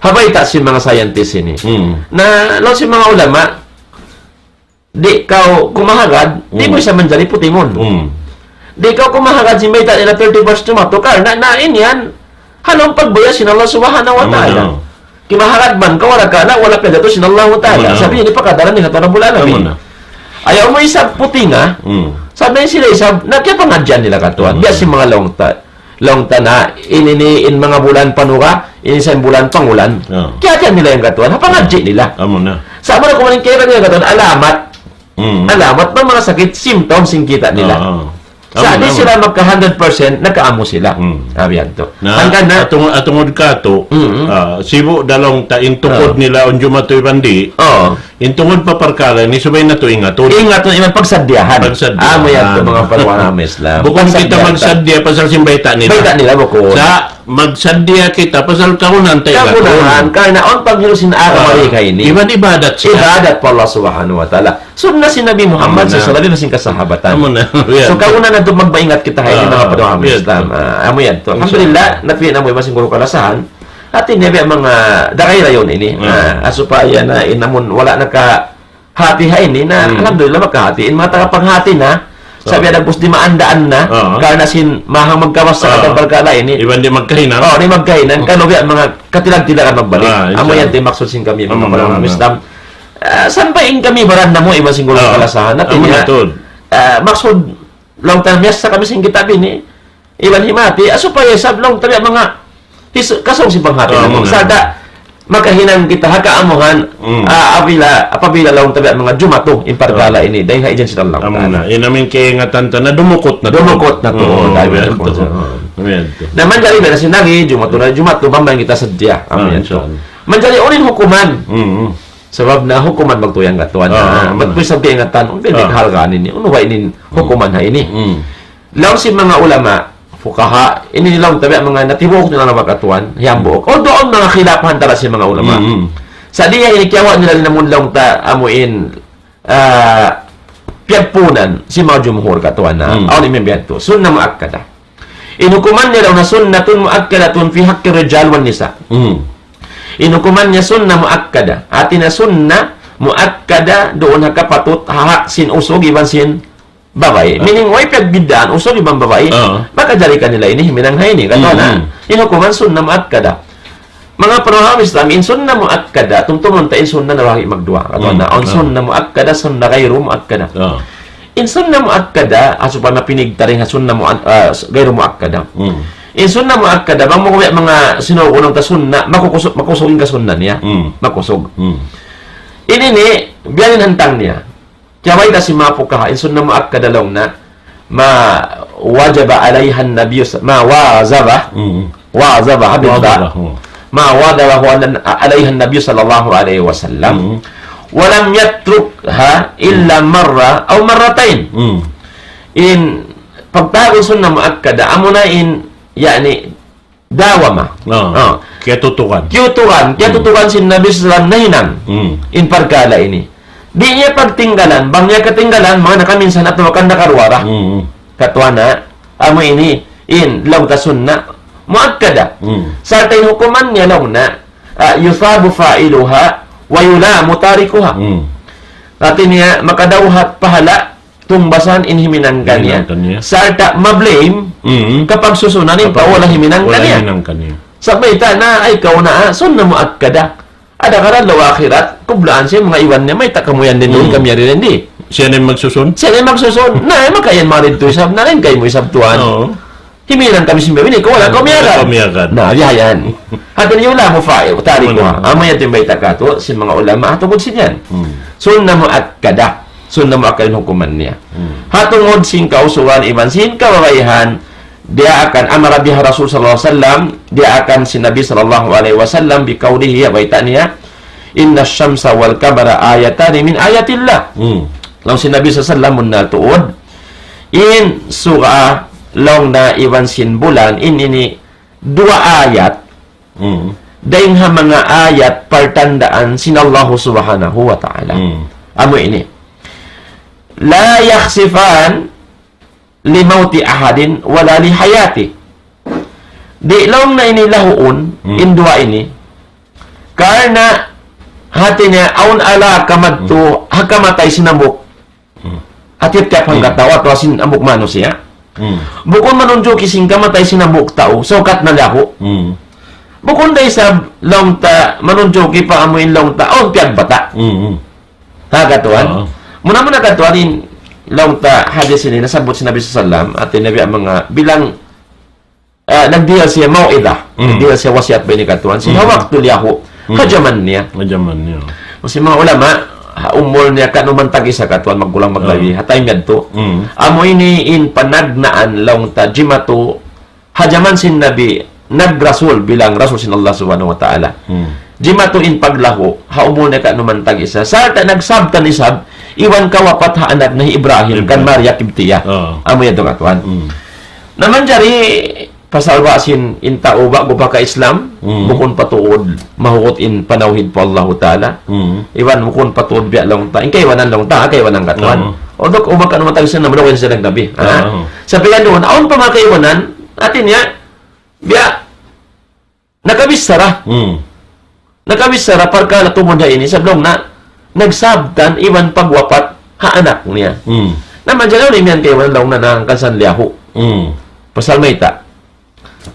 Ha bayta' sin manga scientist ini. Hmm. Na, laung sin manga ulama, di' kaw kumahagad, di' mu Hmm. siya manjari putingun. Hmm. Di' kaw kumahagad sin bayta' nila thirty-first jumatu, karna' na in yan, ha lawm pagbuya' sin Allah Subhanahu wa Ta'ala. Amu na. Kimahagad man kaw, wala' ka na, wala' piyajatu sin Allah Ta'ala. Amu na. Sabab ini pakadaran dayn ha Tuhan Rabbul Alamin. Amu na. Ayaw mu isab putinga, Hmm. sabab na in sila isab, na kiyapangadjian nila katuan. Amu na. Biya' sin manga laung ta, laung ta na, ini ni, in manga bulan panuga, ini sa bulan pangulan. Ah. Kiyahatihan nila yan katuan, ha pangadji' nila. Amu na. Sa' amu na kuman in kaibanan nila katuan, alamat. Mm. Alamat bang manga sakit, symptoms in kita' nila. Ah, ah. Sa' Amu, di' amu. sila magka hundred percent, nakaamu sila. Mm. Sabi yan to. Na, Hangkan na. atungud, atungud katu', Mm. ah, sibu' da laung ta in tukud Ah. nila, awn jumatu iban di'. Oo. In tungud pa parkala' ini, subay natu' ingatun. Ingatun, iban pagsadyahan. Pagsadyahan. Amu yan to, manga panuwa ha Islam. Bukun kita Pagsadyahan. magsadya pasal sin bayta' nila. Bayta' nila, bukun. Sa' magsadya kita pasal kagunahan ta ingatun. Kagunahan, karna' awn paghilu' sin agama Ah, ini. iban ibadat siya. Ibadat pa Allah Subhanahu wa Ta'ala. Sunna sin Nabi Muhammad Amu na. sallallahu alayhi wasallam sin kasahabatan. Amu na. Yan. So, kagunahan natu' magmaingat kita ha ini, Ah, manga panuwa ha yan. Islam. Ah, amu yan to. Insya Alhamdulillah, Allah. napi' namu' iban sin guru kalasahan. Hati niya biya' manga dagai dayon ini. Ah. Ah, supaya na in amun wala' naka hati ha ini na, Hmm. alhamdulillah, makahati. In manga tagapanghati na, Ah. sabi ada bus di' maandaan na, Ah. karna' sin mahang magkawasa Ah. ka parkala' ini. Iban di' magkahinang. Oh, di' magkahinang. Hmm. Kanu biya' manga katilag-tilagan magbalik. Ah, insya Allah. Amu yan, ti maksud sin kami, Amu manga na, panuwa amu na. Islam. Ah, sampay in kami baran namu', iban sin guru Ah. kalasahan. Hati Amu niya, na, tuud. ah, maksud, laung ta miyasa kami sin kitab ini, Iban himati, ah, supaya isab laung ta biya' manga his-, kasung sin panghati. Ah, namu', muna. Sa' da, makahinang kita ha kaamuhan, Mm. ah, apabila, apabila laung ta biya' manga jumatu, in parkala' Ah. ini, dayn ha ijin sin Allah Ta'ala. Amu na. In amin kaingatan ta na dumukut na tuud. Dumukut na tuud. Mm, dahil biya' na tuud. Biya' na tuud. Na manjari biya' na sin lagi, jumatu na, jumatu, bang kita sadja. Ah, Amin insya Allah. Manjari unu in hukuman. Mm. Sabab na hukuman magtūy hangka tuwan. Ah, ah, Magtūy ah. sa kaingatan, unu ba Ah. kahalgaan ini? Unu ba ini hukuman ha ini? Mm. Laung sin manga ulama, fuqaha, ini laung ta biya' manga natibuuk nila na makatuwan, hiyambuuk. Although awn manga khilaf ha antara sin manga ulama. Mm. Sa' di' ini kiyawa' nila namun laung ta amuin, ah, piyagpunan sin manga jumhur katuwan na. Mm. Awn imiyan biya' tu. Sunnah muakkada. In hukuman niya laung na sunnatun muakkadatun fi haqqir rijal wan nisa. Mm. In hukuman niya sunnah muakkada. Hati niya sunnah muakkada duun ha kapatut ha hak sin usug iban sin babai. Ah. Meaning, way piyagbiddaan, usug iban babai. Ah. Makajari kanila ini, himinang ha ini. Katuwan na, Mm-hmm. in hukuman sunnah muakkada. Manga panaw ha Islam, in sunnah muakkada, tumtumun ta in sunnah na wagi' magduwa. Katuwan na, Mm. awn Ah. sunnah muakkada, sunnah ghayru muakkada. Ah. In sunnah muakkada, asupan na pinigtaring ha sunnah muak-, ah, ghayru muakkada. Mm. In sunnah muakkada, bang mu kuya manga sinuunang ta sunnah, makukusug, makusug in kasunnah niya. Mm. Makusug. Mm. Ini ni, biya' ini in hantang niya. Kiyabayta' sin manga fuqaha, in sunnah muakkada laung na, ma wajaba alayhan nabiyyu sa-, ma wazaba, Mm. wazaba, habib ba. Wazaba, hmm. Ma wazaba huwa an-, alayhan nabiyyu sallallahu alayhi wasallam. Mm. Wa lam yatrukha illa Mm. marra aw marratayn. Mm. In pagtawagun sunnah muakkada, amuna in, yani, dawama. Ah. Ah. Kiyatutukan. Kiyatutukan, kiyatutukan Mm. sin Nabi sallallahu alayhi wasallam nahinang. Mm. In parkala' ini. Di' niya pagtinggalan, bang niya katinggalan, manga nakaminsan atawa kan nakaruwa ra. Mm. Katuwan na, amu ini, in, laung ta sunnah, muakkada. Mm. Sarta' in hukuman niya laung na, ah, yusabu fa'iluha, wa yulamu tarikuha. Mm. Hati niya, makadawhat pahala', tungbasan in himinang kaniya. Himinang kaniya. Sarta' ma-blame, Mm. kapagsusunan in Kapag tau wala' himinang wala' kaniya. himinang kaniya. Sa' mayta' na, ay kaw na, ah, sunnah muakkada. Ada ka adlaw akhirat, kublaan siya, manga iban niya, mayta' kamu yan din, Mm. kami yan din, di'. Siya na in magsusun? Siya na in magsusun. Na, ay, makayan marid tu isab, na rin kayo mu isab tuwan. Oo. Himinang kami sin biya' ini, kaw wala' kaw miyagad. Wala' kaw miyagad. Na, biya' yan. Hati niya, yulamu fa'i-, tarikuha. Amu yan. Amu yan in bayta' katu', sin manga ulama, tungud sin yan. Hmm. Sunnah muakkada. Sunnah muakkada in hukuman niya. Hmm. Ha tungud sin kausugan iban sin kababaihan, diyaakan amara biha Rasul sallallahu alayhi wasallam, diyaakan sin Nabi sallallahu alayhi wasallam, biqawlihi, ha bayta' niya, "Inna shamsa wal qamara ayatani min ayatillah." Hmm. Laung sin Nabi sallallahu alayhi wasallam, bunnal tuud, in suga, laung niya, iban sin bulan, in ini duwa ayat, Mm. dayn ha manga ayat partandaan sin Allahu Subhanahu wa Ta'ala. Mm. Amu ini. La yakhsifan li mawti ahadin wala li hayati. Di' laung niya ini lahuun, Mm. in duwa ini. Karna' hati niya awn alaka madtu, Mm. ha kamatay sin hambuuk. Hmm. Tiyap-tiyap hangka Hmm. tau atawa sin hambuuk manusiya'. Hmm. Bukun manunjuki sin kamatay sin hambuuk tau, sukat na lahu. Hmm. Bukun da isab laung ta manunjuki pa amu in laung ta, awn piyagbata'. Hmm, hmm. Ha, katuan? Oo. Muna-muna katuan in laung ta hadis ini, nasabbut sin Nabi sallallahu alayhi wasallam, hati niya biya' manga bilang ah, nagdihil siya mau'idah. Mm. Nagdihil siya wasiyat ba ini katuan. Sin Mm. ha waktu liyahu, Mm. ha jaman niya. Ha jaman niya. Sin manga ulama, ha umul niya kanuman tag-isa katuan, magkulang maglabi. Ah. Ha time yadtu. Mm. Amu ini in panagnaan laung ta jimatu, ha jaman sin Nabi, nagrasul bilang rasul sin Allah Subhanahu wa Ta'ala. Mm. Jimatu in paglahu, ha umul niya kanuman tag-isa. Sarta' nagsabtan isab, iban kawapat ha anak niya Ibrahim, kan Ibrahim. Maria Kibtiya. Ah. Amu yadtu katuan. Mm. Na manjari pasal ba sin in tau ba'gu pa ka-Islam, Mm. bukun pa tuud mahugut in panawhid pa Allahu Ta'ala. Mm. Iban bukun pa tuud biya' laung ta, in kaibanan laung ta, kaibanan katuan. Oo. Although, umakan umatag sin naman, okay sila nagnabi. Ha? Oo. Sa' piyan duun, awn pa manga kaibanan, hati niya, biya', nakabichara. Mm. Nakabichara parkala' tumud ha ini, sabab laung na, nagsabtan iban pagwapat ha anak niya. Mm. Na manjari na imiyan kaibanan laung na nangkalsan liyahu. Mm. Pasal mayta'.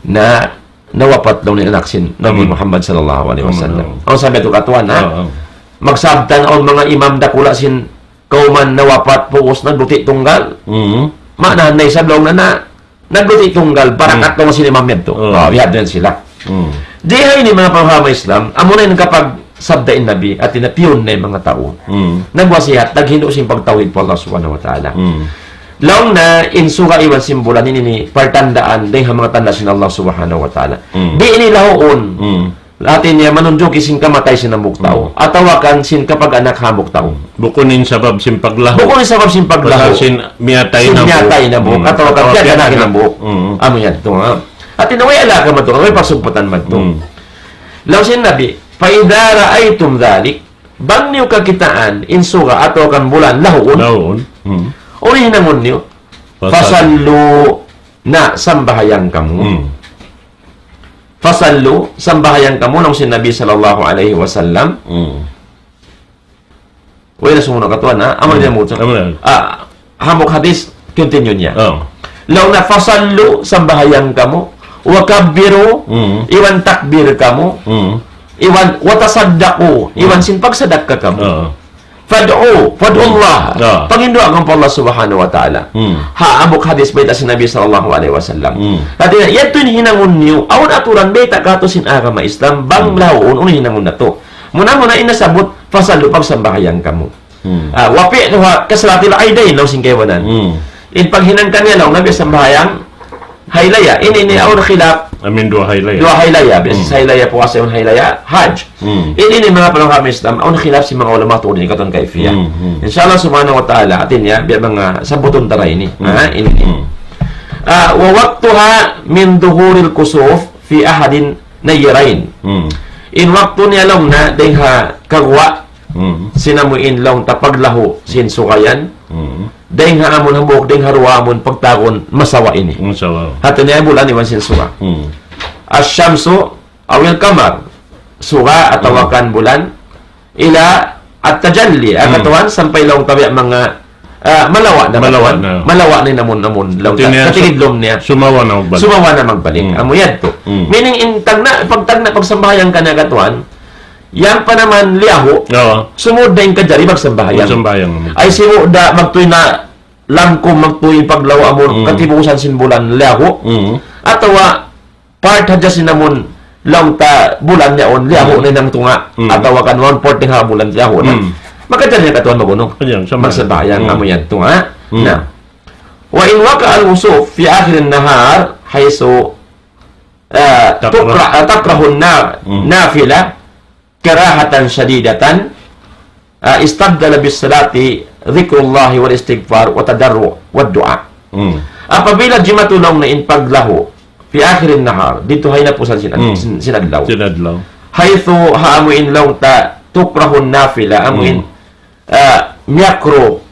Na, nawapat laung in anak sin Nabi Mm. Muhammad sallallahu alayhi wasallam. Mm. Awn sabi tu katuan, ha? Oo. Magsabtan awn manga imam dakula' sin kawman nawapat, puus na, duti tunggal. Mm. Maana na isab laung na na, Nagguti' tunggal, barakat Hmm. laung sin imam yadtu. Hmm. Ah, biya' diyan sila. Hmm. Di ha ini manga pamahama Islam, amuna in kapagsabda in Nabi, hati niya piyun na in manga tau. Hmm. Nagwasiyat, naghindu' sin pagtawhid pa Allah Subhanahu wa Ta'ala. Hmm. Laung niya, in suga iban sin bulan ini, ini partandaan, dayn ha manga tanda' sin Allah Subhanahu wa Ta'ala. Hmm. Di' ini lahuun. Hmm. Hati niya manunjuki sin kamatay sin hambuuk tau. Hmm. Atawa kan sin kapag-anak hambuuk tau. Bukun in sabab sin paglahu. Bukun in sabab sin paglahu. Pasal sin miyatay Sin na miyatay buhuk. na buhuk. Hmm. Atawa kan Atawa piyag-anak piyag-anak na buhuk. Hmm. Amu yan, tu, ha. Hati niya way alaka madtu, way pagsugpatan madtu. Hmm. Laung sin Nabi, فإذا رأيتم ذلك, bang niyu kakitaan, in suga atawa kan bulan, lahuun. Lahuun. Hmm. Unu in hinangun niyu? Fasal- فصلوا, na sambahayang kamu. Hmm. فصلوا, sambahayang kamu, laung sin Nabi sallallahu alayhi wasallam. Hmm. Way na sumunu' katuan, ha? Amal Hmm. niya mutu. Amal niya. Ah, hambuuk hadith, continue niya. Oh. Laung niya, فصلوا, sambahayang kamu. وكبروا, Hmm. iban takbir kamu. Hmm. Iban, وتصدقوا, iban Hmm. sin pagsadakka kamu. Oh. فادعوا، فادعوا Hmm. الله. Ah. Panghindu'a kamu pa Allah Subhanahu wa Ta'ala. Hmm. Ha, hambuuk hadith bayta' sin Nabi sallallahu alayhi wasallam. Hmm. Hati niya, yadtu in hinangun niyu, awn aturan bayta' katu' sin agama Islam, bang Hmm. lahuun, unu in hinangun natu'. Muna-muna in nasabbut, فصلوا, pagsambahayang kamu. Hmm. Ah, وفعلها كصلاة العيدين, laung sin kaibanan. Hmm. In paghinang kaniya laung, Nabi sambahayang, haylaya. Ini, ini, awn khilaf. Amin duwa haylaya. Duwa haylaya. Biya' sin Hmm. haylaya, puasa, awn haylaya, hajj. Hmm. Ini, ini manga pamahama Islam, awn khilaf sin manga ulama tungud ini katuan kayfiyah. Hmm, hmm. Insha Allah subhanahu wa ta'ala, hati niya, biya' manga sabbutun ta ra ini. Hmm. Ha, ini. Hmm. Ah, ووقتها من ظهور الكسوف في أحد النيرين. Hmm. In waktu niya laung niya, dayn ha kaguwa', Hmm. sin amu in laung ta paglahu sin suga yan. Hmm. Dayn ha amun hambuuk, dayn ha duwa amun pagtawagun masawa ini. Masawa. Hati niya bulan iban sin suga. Hmm. الشمس أو القمر. Suga atawa Hmm. kan bulan. إلى التجلي. Hmm. Katuan sampay laung ta biya' manga, ah, malawa' na. Malawa' katuan. Na. Malawa' na in amun, amun laung ta. Hati niya, katigidlum niya. Sumawa na magbalik. Sumawa na magbalik. Hmm. Amu yadtu. Hmm. Meaning in tagna', pagtagna', pagsambahayang kaniya katuan, yan pa naman liyahu, Oo. sumud da in kajari magsambahayang. Magsambahayang naman. Ay, sumud da magtuy na langkum, magtuy paglawa' mu, Mm. katibusan sin bulan liyahu. Mm. Atawa part hadja sin amun laung ta bulan yaun, liyahu Mm. na in hangtunga'. Mm. Atawa kan one fourth dayn ha bulan liyahu na. Mm. Makajari na katuan magunu. Ayan, sama. Magsambahayang Mm. amu yan tunga'. Mm. Na. وإن وقع الكسوف في آخر النهار حيث ah, تكره. تكره، ah, تكره النا-، Hmm. النافلة كراهة شديدة، ah, استبدل بالصلاة ذكر الله والاستغفار والتضرع والدعاء. Hmm. Apabila jimatu laung niya in paglahu, في آخر النهار, didtu ha hinapusan sin, Hmm. sin, sin adlaw. Sin adlaw. حيث ha amu in laung ta تكره النافلة, amu in Hmm. ah, miyakruh.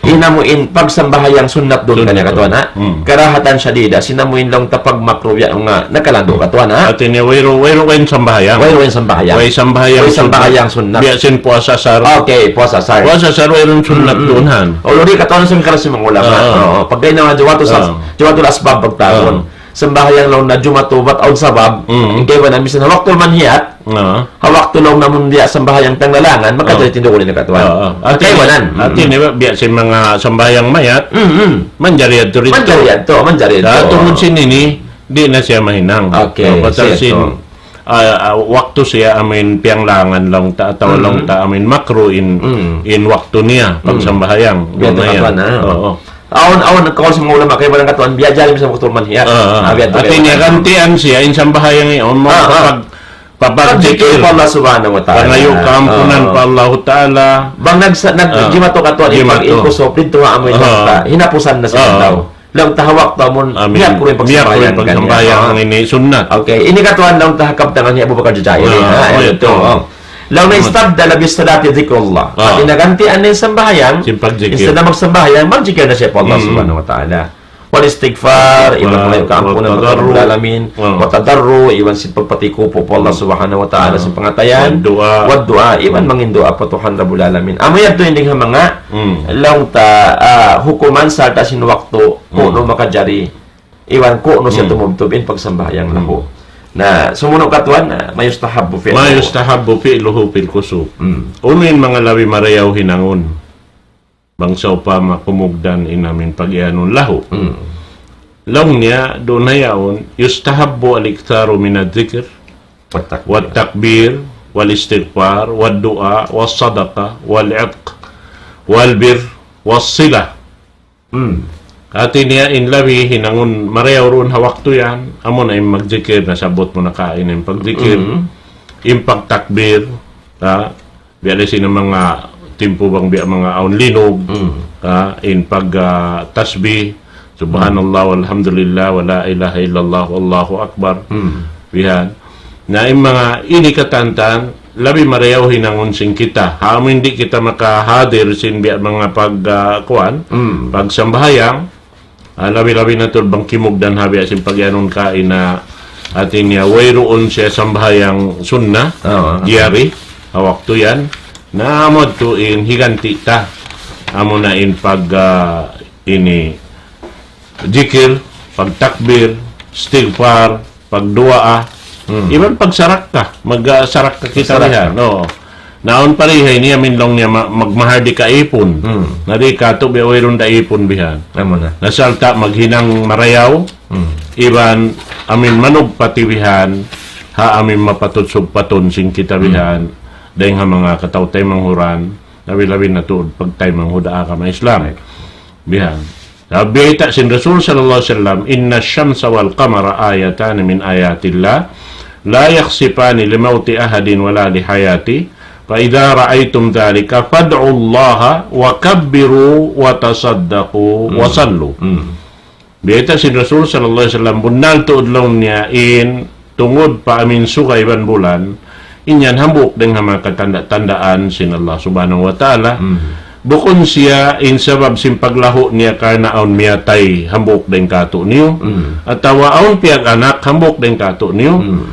In amu in pagsambahayang sunnat duun kaniya Sunnat katuan, duun. ha? Hmm. كراهة شديدة, sin amu in laung ta pagmakruh biya' nga nakalandu' katuan, ha? Hati niya, wayruun, wayruun sambahayang. Wayruun sambahayang. Way sambahayang Way sambahayang sunnat. sunnat. Biya' sin puasa asar. Okay, puasa asar. Puasa asar, wayruun sunnat Mm-mm. duun, han? Unu di katuan sin kalas sin manga ulama. Ah. Oo, pagkain na jawatul sas-, Ah. jawatul asbab pagtawagun. Ah. Sambahayang laung na jumatu bat awn sabab. Mm. In kaibanan misan ha waktul manhiyat. Ah. Ha waktu laung na amun biya' sambahayang tanglalangan, maka Ah. jadi tindug uli na katuan. Ah, ah. Hati Kaibanan. niya, hati Mm-mm. niya, biya' sin manga sambahayang mayat, Mm-mm. manjari yadtu didtu. Manjari yadtu, manjari yadtu. Sa tungud sin ini, di' na siya mahinang. Okay, Sa pasal siya sin, to. ah, ah, waktu siya amu in piyanglangan laung ta, atawa Mm-mm. laung ta amu in makruh in, Mm. in waktu niya, Mm. pagsambahayang. Biya' Duun na yan. katuan, ah. Oo. Awn, awn, kaul sin manga ulama, kaibanan katuan, biya' jari misan waktul manhiyat. Ah, ah. Ah, biya' tu Hati niya kaibanan. gantian siya, in sambahayang yaun, Ah, ah. papag-, Pagzikir papagzikir. pa Allah Subhanahu wa Ta'ala. Pangayu' kaampunan Ah. pa Allahu Ta'ala. Bang nagsa-, nag-, Ah. jimatu katuan, Jimatu. pag-, in kusuf, didtu ha amu in Ah. ta, hinapusan na sin Ah. adlaw. Laung ta ha waktu amun, Amin. miyakruh in Miyakruh in pagsambahayang kaniya. pagsambahayang Ah. ini sunnat. Okay, ini katuan laung ta ha kabtangan hi Abu Bakar Jazairi. Ah, Ha, oh, ito. ito. Oh. Laung na Amin. استبدل بالصلاة ذكر الله. Ah. Hati niya gantian na in sambahayang. Sin pagzikir. Instead na magsambahayang, magjikir na siya pa Allah Mm. Subhanahu wa Ta'ala. والاستغفار, iban Wa-, mangayu' kaampunan pa والتضرع. Rabbul Alamin. Ah. والتضرع, iban sin pagpatikupu pa Allah Mm. Subhanahu wa Ta'ala, Ah. sin pangatayan. والدعاء. والدعاء, iban Mm. mangin duwaa pa Tuhan Rabbul Alamin. Amu yadtu in dayn ha manga Mm. laung ta, ah, hukuman sarta' sin waktu, kunu' Mm. makajari. Iban kunu' siya Mm. tumubtub in pagsambahayang Mm. lahu. Na, sumunu' katuan, ah, ما يستحب فعله. ما يستحب فعله في الكسوف. Mm. Unu in manga labi marayaw hinangun? Bang sawpama kumugdan in amu in pag-iyanun lahu. Mm. Laung niya, duun na yaun, يستحب الإكثار من الذكر والتكبير. والتكبير والاستغفار والدعاء والصدقة والعتق والبر والصلة. Hmm. Hati niya in labi hinangun marayaw duun ha waktu yan, amu na in magjikir, nasabbut mu na kaina in pagjikir, Mm. in pagtakbir, ha? Biya' da isab manga timpu bang biya' manga awn linug, Mm. ha? In pag, ah, tasbih, Subhanallah, walhamdulillah, wala ilaha illallah, wallahu akbar. Mm. Bihan. Na in manga ini katantan, labi marayaw hinangun sin kita. Ha amu in di' kita makahadir sin biya' manga pag, ah, kuwan, Mm. pagsambahayang, ah, labi-labi na tuud bang kimugdan ha biya' sin pagiyanun kaina, hati niya, wayruun siya sambahayang sunnah, Oo. jari, ha waktu yan. Na amu tuud in higanti ta. Amu na in pag, ah, ini, jikir, pagtakbir, istighfar, pagduwaa, Hmm. iban pagsarakka, magsarakka kita Magsarakka. bihan. Oo. Na awn pa rihay niya, amu in laung niya ma-, magmahal di' kaipun. Hmm. Na di' katu' biya' wayruun da ipun bihan. Amu na. Na sarta' maghinang marayaw, Hmm. iban amu in manugpati bihan, ha amu in mapatut sugpatun sin kita Hmm. bihan, dayng ha manga kataw-taymanghuran, labi-labi na tuud pagtaymanghud ha agama Islam. Right. Bihan. Sabab bayta' sin Rasul sallallahu alayhi wasallam, إن الشمس والقمر آيتان من آيات الله لا يخسفان لموت أحد ولا لحياته فإذا رأيتم ذلك فادعوا الله وكبروا وتصدقوا Hmm. وصلوا. Hmm. Bayta' sin Rasul sallallahu alayhi wasallam, bunnal tuud laung niya in tungud pa amu in suga iban bulan, in yan hambuuk dayng ha manga katanda-tandaan sin Allah Subhanahu wa Ta'ala. Hmm. Bukun siya in sabab sin paglahu niya karna' awn miyatay hambuuk dayng kātu'niyu, Hmm. atawa awn piyag-anak hambuuk dayng kātu'niyu. Hmm.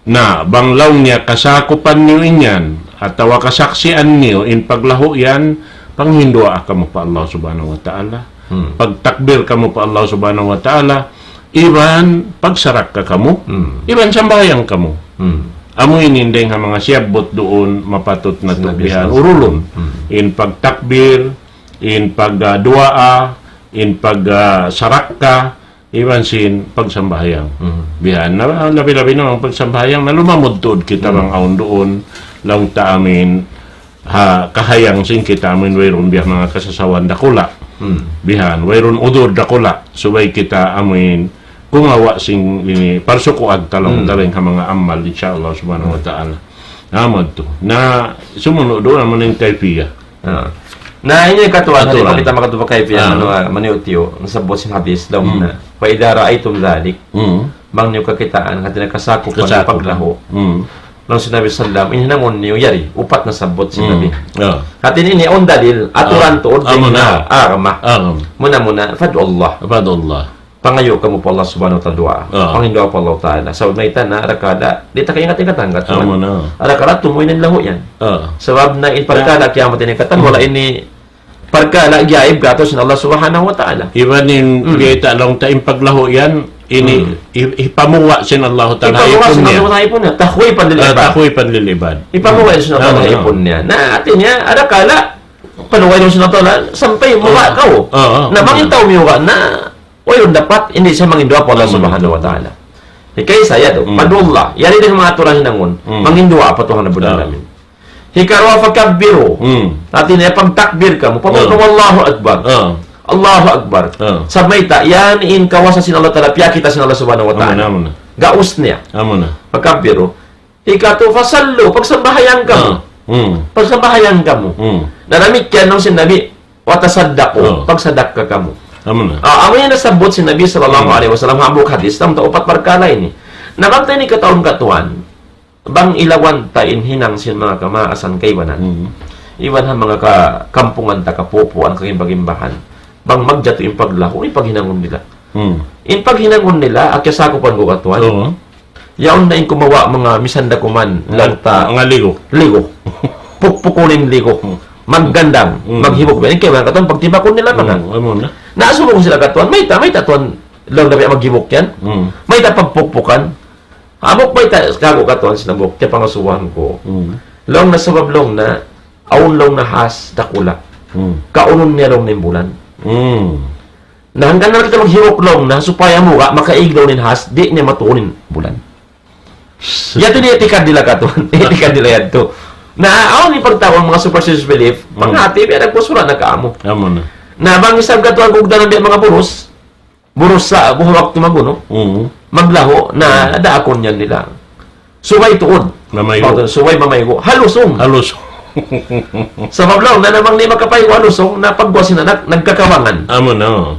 Na, bang laung niya kasakupan niyu in yan, atawa kasaksian niyu in paglahu yan, panghinduwaa kamu pa Allah Subhanahu wa Ta'ala. Hmm. Pagtakbir kamu pa Allah Subhanahu wa Ta'ala, iban pagsarakka kamu, Hmm. iban sambahayang kamu. Hmm. Amu ini in dayng ha manga siyabbut duun mapatut natu' Sinabi bihan sa- urulun. Hmm. In pagtakbir, in pag, ah, duwaa, in pag, ah, sarakka, iban sin pagsambahayang. Hmm. Bihan na, labi-labi na in pagsambahayang, na lumamud tuud kita Hmm. bang awn duun, laung ta amu in, ha, kahayang sin kita amu in wayruun biya' manga kasasawan dakula'. Hmm. Bihan, wayruun udur dakula'. Subay kita amu in kumawa' sin ini, parsukuan ta laung Hmm. ta dayng ha manga amal, insya Allah Subhanahu wa Hmm. Ta'ala. Amu yadtu. Na, sumunu' duun amu in kayfiyah. Ah. Na, ini katuan, Katuan. Hati pa kita makatupa kayfiyah, Ah. manu, ah, maniyu-tiyu, nasabbut sin hadis, laung Hmm. na, فإذا رأيتم ذلك, Hmm. bang niyu kakitaan, hati niya kasakupan Kasakupan. paglahu. Hmm. Laung sin Nabi sallam, in hinangun niyu yari, upat nasabbut sin Hmm. Nabi. Ah. Hati niya ini awn dalil, aturan Ah. tuud, Amu na. Agama. Agama. Muna-muna, فادعوا الله. فادعوا الله. Pangayu' kamu pa Allah Subhanahu wa Ta'ala duwaa. Ah. Panghinduwaa pa Allah Ta'ala. Sabab mayta' na arakala', di' ta kaingat-ingatan katan. Amu na. Arakala' tumuy na in lahu yan. Ah. Sabab na in parkala' Ah. kiyamat ini katan, Hmm. wala' ini parkala' gaib gatus sin Allah Subhanahu wa Ta'ala. Iban in Hmm. biyayta' laung ta in paglahu yan, ini Hmm. hi-, hipamuwa' sin Allah Ta'ala ha Hipamuwa' sin ipun niya. Allah Ta'ala ha ipun niya. تخويفا Ah, للعباد. تخويفا للعباد. Hipamuwa' sin Allah Ta'ala ha Ah, ah. ipun niya. Na, hati niya, arakala', panuway sin Allah Ta'ala, sampay muwa' Ah. kaw. Ah, ah. Na, bang in tau miyuwa' na, wayruun dapat, di' siya manghinduwaa pa Allah Hmm. Subhanahu wa Ta'ala. Hikay sa yadtu, Hmm. فادعوا الله. Yari da in manga aturan hinangun. Hmm. Manghinduwaa pa Tuhan Rabbul Ah. Alamin. Hikaruwa, فكبروا. Hmm. Hati niya pagtakbir kamu. Pag Ah. kamu Allahu Akbar. Ah. Allahu Akbar. Ah. Sabab mayta', yan in kawasa sin Allah Ta'ala, piyakita' sin Allah Subhanahu wa Ta'ala. Amu na, amu na. Gaus niya. Amu na. فكبروا. Hikatu, فصلوا, pagsambahayang kamu. Ah. Hmm. Pagsambahayang kamu. Hmm. Na damikkiyan laung sin Nabi, وتصدقوا, Oh. pagsadakka kamu. Amu na. Ah, amu yan nasabbut sin Nabi sallallahu Hmm. alayhi wasallam, hambuuk hadis, tangtu upat parkala' ini. Na bang ta ini kataun katuan, bang ilawan ta in hinang sin manga kamaasan kaibanan. Hmm. Iban ha manga ka-, kampungan ta, kapupuan, kagimba-gimbahan. Bang magjatu in paglahu, in paghinangun nila. Hmm. In paghinangun nila, akiyasakupan ku katuan. Oo. Yaun na in kumawa' manga misan da kuman, Nga-, laung ta, nga ligo. Ligo. Pukpukun in ligo. Hmm. Maggandang, Hmm. maghibuk. Ini kaya katuan, pagtibakun nila manga. Hmm, amu na. Na, asubu ku sila katuan, mayta', mayta' tuan, laung na biya' maghibuk yan. Hmm. Mayta' pagpukpukan. Hambuuk mayta', kaku' katuan sila hambuuk, kaya pangasubuhan ku. Hmm. Laung na sabab laung na, awn laung na has dakula'. Hmm. Kaunun niya laung na in bulan. Hmm. Na hangkan na kita maghiruklung na supaya mura makaig daw in has, di' niya matuun in bulan. Yadtu in itikad nila katuan. Itikad nila yadtu. Na, awn in pagtawagun manga superstitious belief, Hmm. panghati, biya' nagpusura na kaamu. Amu na. Na, bang isab katuan kugdanan biya' manga burus, burus sa, buhul waktu magunu, Hmm. maglahu, na, Hmm. daakun yan nila. Subay tuud. Mamaygu'. Subay mamaygu'. Halusung. Halusung. Sabab laung, na namang di' makapaygu' halusung, na pagguwa' sin anak, nagkakabangan. Amu na.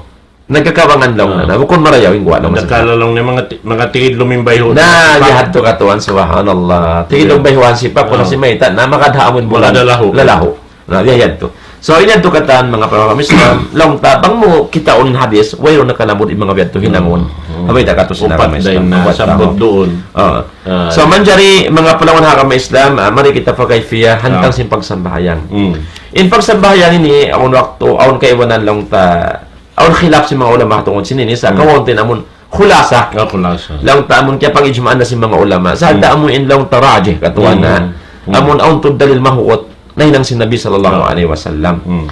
Nagkakabangan laung na, Ah. na bukun marayaw in guwa' laung na. Dakala' laung na manga ti-, manga tigid lumimbay hu-, na, sipak. Jihad tu katuan, subhanallah. Tigid Yeah. lumimbay hu sipak, kunu' Ah. sin mayta', na makadha amun bulan. Makadalahu. Lalahu. Na, biya' yadtu. So, ini yadtu katan, manga pagkawan Islam, laung ta bang mu kitaun in hadis, wayruun na kanabud in manga biya' yadtu hinangun. Hmm. Habay ta katu' sin Upat agama Islam, dayn na upat sabbut tahu. Duun. Ah. Ah. So, manjari manga pagkawan agama Islam, ah, mari kita pa kayfiyah, hantang Ah. sin pagsambahayang. Hmm. In pagsambahayang ini, awn waktu, awn kaibanan laung ta, awn khilaf sin manga ulama tungud sin ini, sa' Hmm. kawaun tin amun khulasa. Ah, khulasa. Laung ta amun kiyapag-ijma'an na sin manga ulama. Sa' Hmm. ta amun in laung ta rajih katuan na. Hmm. Hmm. Amun awn tuud dalil mahuut, nahinang sin Nabi sallallahu Ah. alayhi wasallam. Hmm.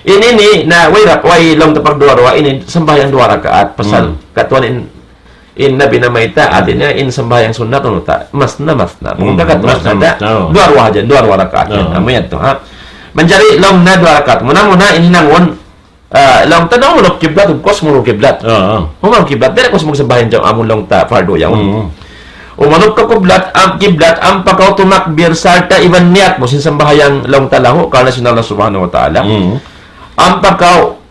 In ini, na, way rap, way laung ta pagduwa-ruwa, ini sambahayang duwa rakaat. Pasal, Hmm. katuan in, in Nabi namayta', Hmm. hati niya, in sambahayang sunnat, unu ta, masna, masna. Hmm. Pagka katuan Masna, na, masna, oh. duwa-ruwa hadja, duwa-ruwa rakaat. Oh. Yan, amu yadtu, ha. Manjari laung na duwa rakaat. Muna-muna, in hinangun, Ah, laung ta na, umuluk kiblat, of course, umuluk kiblat. Ah, ah. Umuluk kiblat, di' na kaw sumug sambahayang jam-, amun laung ta, fardu yaun. Mm. Umuluk kaw kiblat, am-, kiblat, ampa kaw tumakbir, sarta' iban niyat mu, sin sambahayang laung ta lahu, karna' sin Allah Subhanahu wa Ta'ala. Mm. Ampa kaw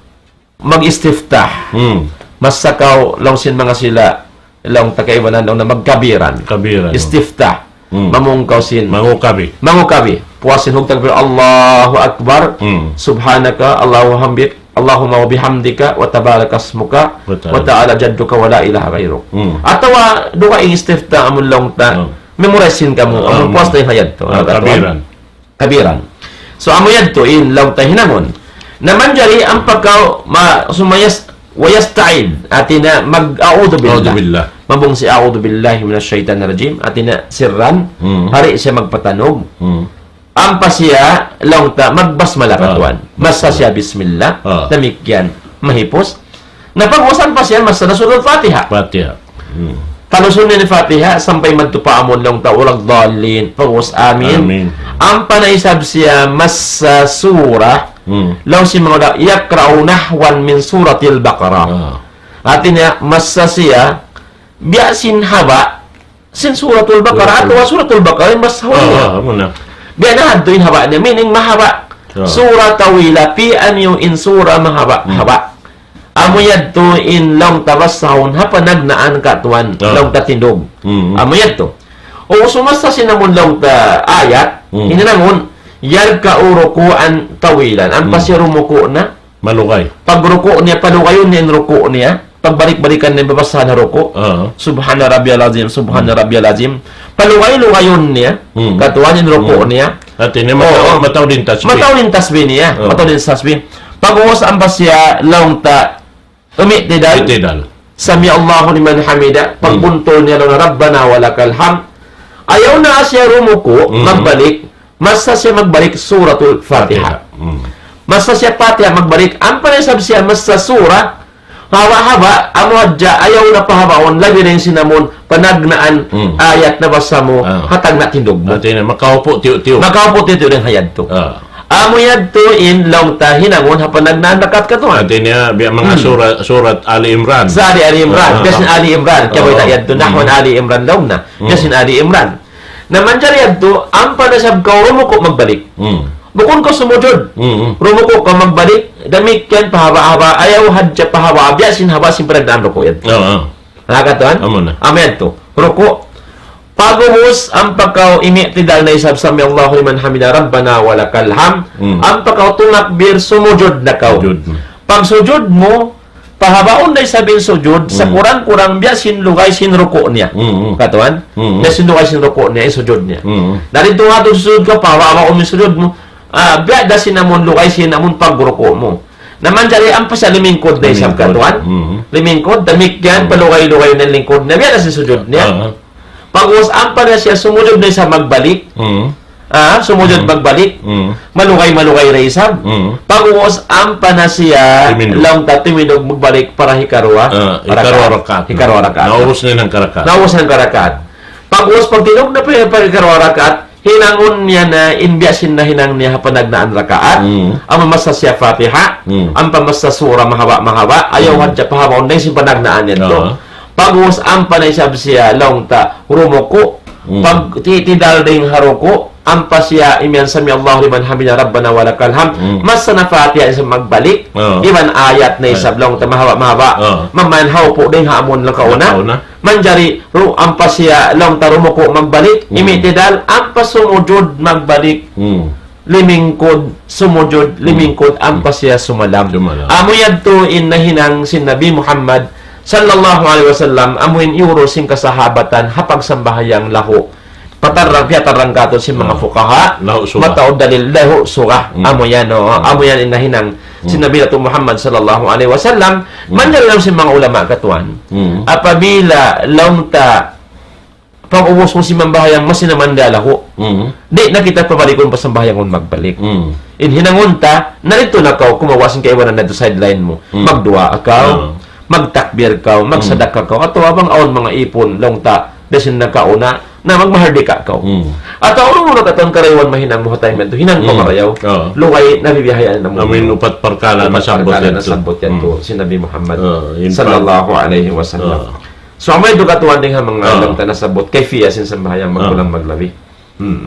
mag-istiftah. Mm. Masa kaw, laung sin manga sila, laung ta kaibanan, laung na magkabiran. Kabiran. Istiftah. Hmm. Mamung kaw sin. Mangukabi. Mangukabi. Puas sin hugtag takbir, Allahu Akbar. Hmm. Subhanaka, Allahu hamdik, Allahumma wa bihamdika, wa tabaraka asmuka, Wa ta'ala. wa ta'ala jadduka, wa la ilaha ghayruk. Hmm. Atawa, duwa in istiftah amun laung ta. Hmm. Memorize sin kamu. Amun Hmm. puas ta in hayat tu. Ah, Ano ka tuwan? Kabiran. Kabiran. So, amu yadtu in laung ta hinangun. Na manjari ampa kaw ma-, sumayas-, wa yasta'id. Hati niya mag-a'udhu billah. A'udhu billah. Mabung siya, "A'udhu billahi minash shaitanir rajim." Hati niya sirran. Hmm. Di' siya magpatanug. Hmm. Ampa siya laung ta magbasmala Ah. katuan. Masa siya bismillah. Ah. Damikkiyan. Mahipus. Na pag-ubus ampa siya masa na Suratul Fatiha. Fatiha. Hmm. Talusun niya in Fatiha sampay madtu pa amun laung ta waladdallin. Pag-ubus amin. Amin. Ampa na isab siya masa surah. Hmm. Laung sin manga ulama, yaqra'u nahwan min Suratil Baqarah. Ah. Hati niya, masa siya, biya' sin haba', sin Suratul Baqarah, Suratul atawa Suratul Baqarah, in basahun Ah, niya. Ah, amu na. Biya' na hadtu in haba' niya, meaning mahaba'. Ah. Surah tawila, pi'an yu in surah mahaba', Hmm. haba'. Amu yadtu in laung ta basahun, ha panagnaan katuan, Ah. laung ta tindug. Hmm. Amu yadtu. O sumasa sin amun laung ta ayat, Hmm. hinangun, yarka'u ruku'an tawilan. Ampa Hmm. siya rumuku' na, Malugay. Pag ruku' niya, palugayun niya in ruku' niya. Pagbalik-balikan niya, babasahan ha ruku'. Ah. Subhana rabbiyal azim, subhana Hmm. rabbiyal azim. Palugay-lugayun niya. Hmm. Katuan in ruku' Hmm. niya. Hati niya, mataw-, Oh. mataud in tasbih. Mataud in tasbih niya. Oh. Mataud in tasbih. Pag-ubus ampa siya, laung ta, umi'tidal. I'tidal. Sami'allahu liman hamida. Hmm. Pagbuntul niya, laung na, Rabbana wa lakal hamd. Ayaw na siya rumuku', Hmm. magbalik. Masa siya magbalik Suratul Fatiha. Fatiha. Hmm. Masa siya Fatiha magbalik, ampa na isab siya masa surah, haba'-haba', amu hadja, ayaw na pahabaun, labi na in sin amun, panagnaan, Hmm. ayat nabasa mu, Ah. ha tagna' tindug mu. Hati niya, makaupu' tiyu'-tiyu'. Makaupu' tiyu'-tiyu' dayn ha yadtu. Ah. Amu yadtu in laung ta hinangun ha panagnaan rakaat katuan. Hati niya, biya' manga Hmm. sura-, surat Ali Imran. Sa Ali, Ali Imran. Ah, Biya' sin ah. Ali Imran. Kaya Ah. bayta' yadtu, nahwan Hmm. Ali Imran laung na. Hmm. Biya' sin Ali Imran. Na manjari yadtu, ampa na isab kaw rumuku' magbalik. Hmm. Bukun kaw sumujud. Hmm. Rumuku' kaw magbalik, damikkiyan pahaba'-haba', ayaw hadja pahaba', biya' sin haba' sin panagnaan ruku' yadtu. Oo. Ha, katuan? Amu na. Amu yadtu. Ruku'. Pag-ubus, ampa kaw imi'tidal na isab sami'allahu liman hamida rabbana wa lakal hamd. Hmm. Ampa kaw tumakbir, sumujud na kaw. Sujud na. Pag sujud mu, pahabaun da isab in sujud, Hmm. sakurang-kurang biya' sin lugay sin ruku' niya. Hmm, hmm. Katuan? Hmm. Biya' sin lugay sin ruku' niya, in sujud niya. Hmm. Dari tuwa tu sujud ka, pahabaun in sujud mu. Ah, biya' da sin amun lugay sin amun pagruku' mu. Na manjari ampa siya limingkud da isab Limingkud. Katuan. Hmm. Limingkud, damikkiyan, Hmm. palugay-lugay na lingkud niya. Biya' da sin sujud niya. Ah. Pag-ubus ampa na siya sumujud na isab magbalik. Hmm. Ah, sumujud magbalik. Malugay-malugay da isab. Pag'ubus ampa na siya, laung ta timindug magbalik para hikaruwa. Ah, hikaruwa rakaat. Hikaruwa rakaat. Naubus na in hangka rakaat. Naubus na in hangka rakaat. Pag'ubus pagtindug na pa, pa hikaruwa rakaat, hinangun niya na in biya' sin nahinang niya ha panagnaan rakaat. Amu masa siya Fatiha, ampa masa sura mahaba'-mahaba', ayaw hadja pahabaun na sin panagnaan niya tu. Pag'ubus ampa na isab siya laung ta rumuku', pag ti-, tidal dayn ha ruku', ampa siya imiyan سمع الله لمن حمده ربنا ولك الحمد, masa na Fatiha isab magbalik, iban ayat na isab laung ta mahaba'-mahaba', maman hawpu' dayn ha amun nakauna. Manjari ru-, ampa siya laung ta rumuku' magbalik, imitidal, ampa sumujud magbalik. Limingkud, sumujud, limingkud, ampa siya sumalam. Sumalam. Amu yadtu in nahinang sin Nabi Muhammad sallallahu alayhi wasallam, amu in iyurus sin kasahabatan ha pagsambahayang lahu. Patarrang, piyatarrang katu' sin manga fuqaha, lahu suga. Mataud dalil lahu suga. Amu yan, o, amu yan in nahinang sin Nabi natu' Muhammad sallallahu alayhi wasallam. Manjari laung sin manga ulama katuan, apabila laung ta pag'ubus mu sin sambahayang masi na man da lahu, di' na kita pabalikun pa sambahayang magbalik. In hinangun ta, na didtu na kaw kumawa' sin kaibanan na didtu sideline mu. Magduwaa kaw, magtakbir kaw, magsadaka kaw, atawa bang awn manga ipun, laung ta, dayn sin nakauna, na magmahardika kaw. Atawa awn manga katan karayawan mahinang mu ha time yadtu, hinang pa marayaw. Lugay na bibiyahayaan na mu. Amin upat parkala nasabbut yadtu sin Nabi Muhammad sallallahu alayhi wasallam. So, amu yadtu katuan dayn ha manga laung ta nasabbut, kayfiyat sin sambahayang magkulang maglabi.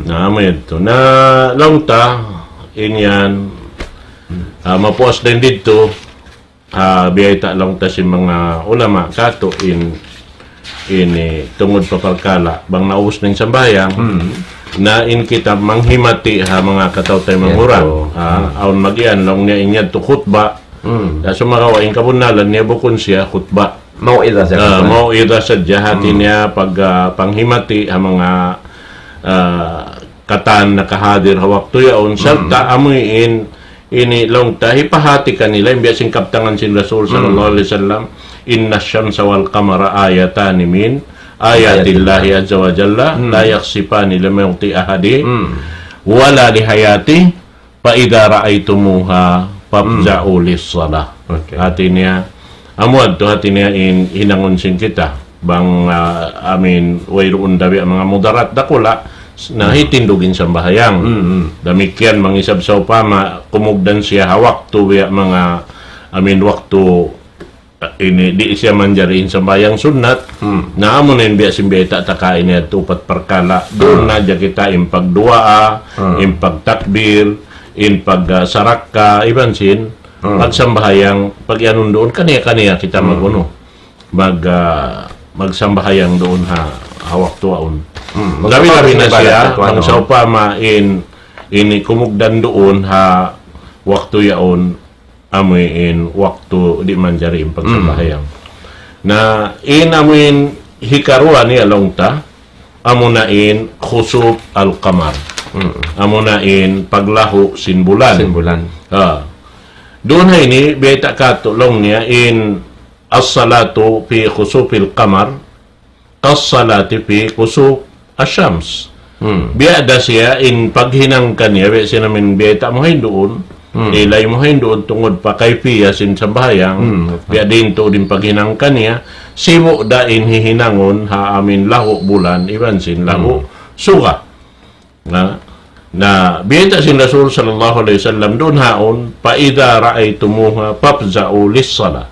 Na, amu yadtu. Na, laung ta, in yan, ah, mapuas dayn didtu, ah, biyayta' laung ta sin manga ulama katu' in, ini, tungud pa parkala', bang naubus na in sambahayang, na in kita manghimati ha manga kataw-taymanghuran. Yadtu. Ah, awn magiyan, laung niya in yadtu khutba. Na, sumagawa' in kabunnalan niya bukun siya khutba. Mau'idha sadja. Ah, mau'idha sadja, hati niya pag, ah, panghimati ha manga, ah, katan nakahadir ha waktu yaun, sarta' amuin ini laung ta hipahati kanila, in biya' sin kabtangan sin Rasul sallallahu alayhi wasallam, إن الشمس والقمر آيتان من آيات الله عز وجل لا يخسفان لموت أحد ولا لحياته فإذا رأيتموها فافزعوا للصلاة. Okay. Hati niya, amu yadtu hati niya in hinangun sin kita. Bang, ah, amin, wayruun da biya' manga mudarat dakula', na hitindug in sambahayang. Damikkiyan bang isab sawpama, kumugdan siya ha waktu biya' manga, amin, waktu ini, di' siya manjari in sambahayang sunnat. Na amu na in biya' sin biyayta' ta kaina yadtu upat parkala'. Duun na hadja kita in pagduwaa, in pagtakbir, in pag, ah, sarakka, iban sin pagsambahayang, pag-iyanun duun, kaniya-kaniya kita mag-unu. Mag, ah, magsambahayang duun ha, ha waktu yaun. Labi-labi na siya, bang sawpama in, ini kumugdan duun ha waktu yaun, amuin waktu di' manjari in pagsambahayang. Na in amuin hikaruwa niya laung ta, amuna in khusuf al-qamar. Amuna in paglahu sin bulan. Sin bulan. Ha. Duun ha ini, biyayta' katu' laung niya in الصلاة في خسوف القمر كالصلاة في كسوف الشمس. Biya' da siya in paghinang kaniya, biya' sin amin biyayta' mu ha yan duun, ilay mu ha yan duun tungud pa kayfiyat sin sambahayang, biya' diin tuud in paghinang kaniya, sibu' da in hihinangun ha amin lahu bulan, iban sin lahu suga. Na, na, biyayta' sin Rasul sallallahu alayhi wasallam duun haun, فإذا رأيتموها فافزعوا للصلاة.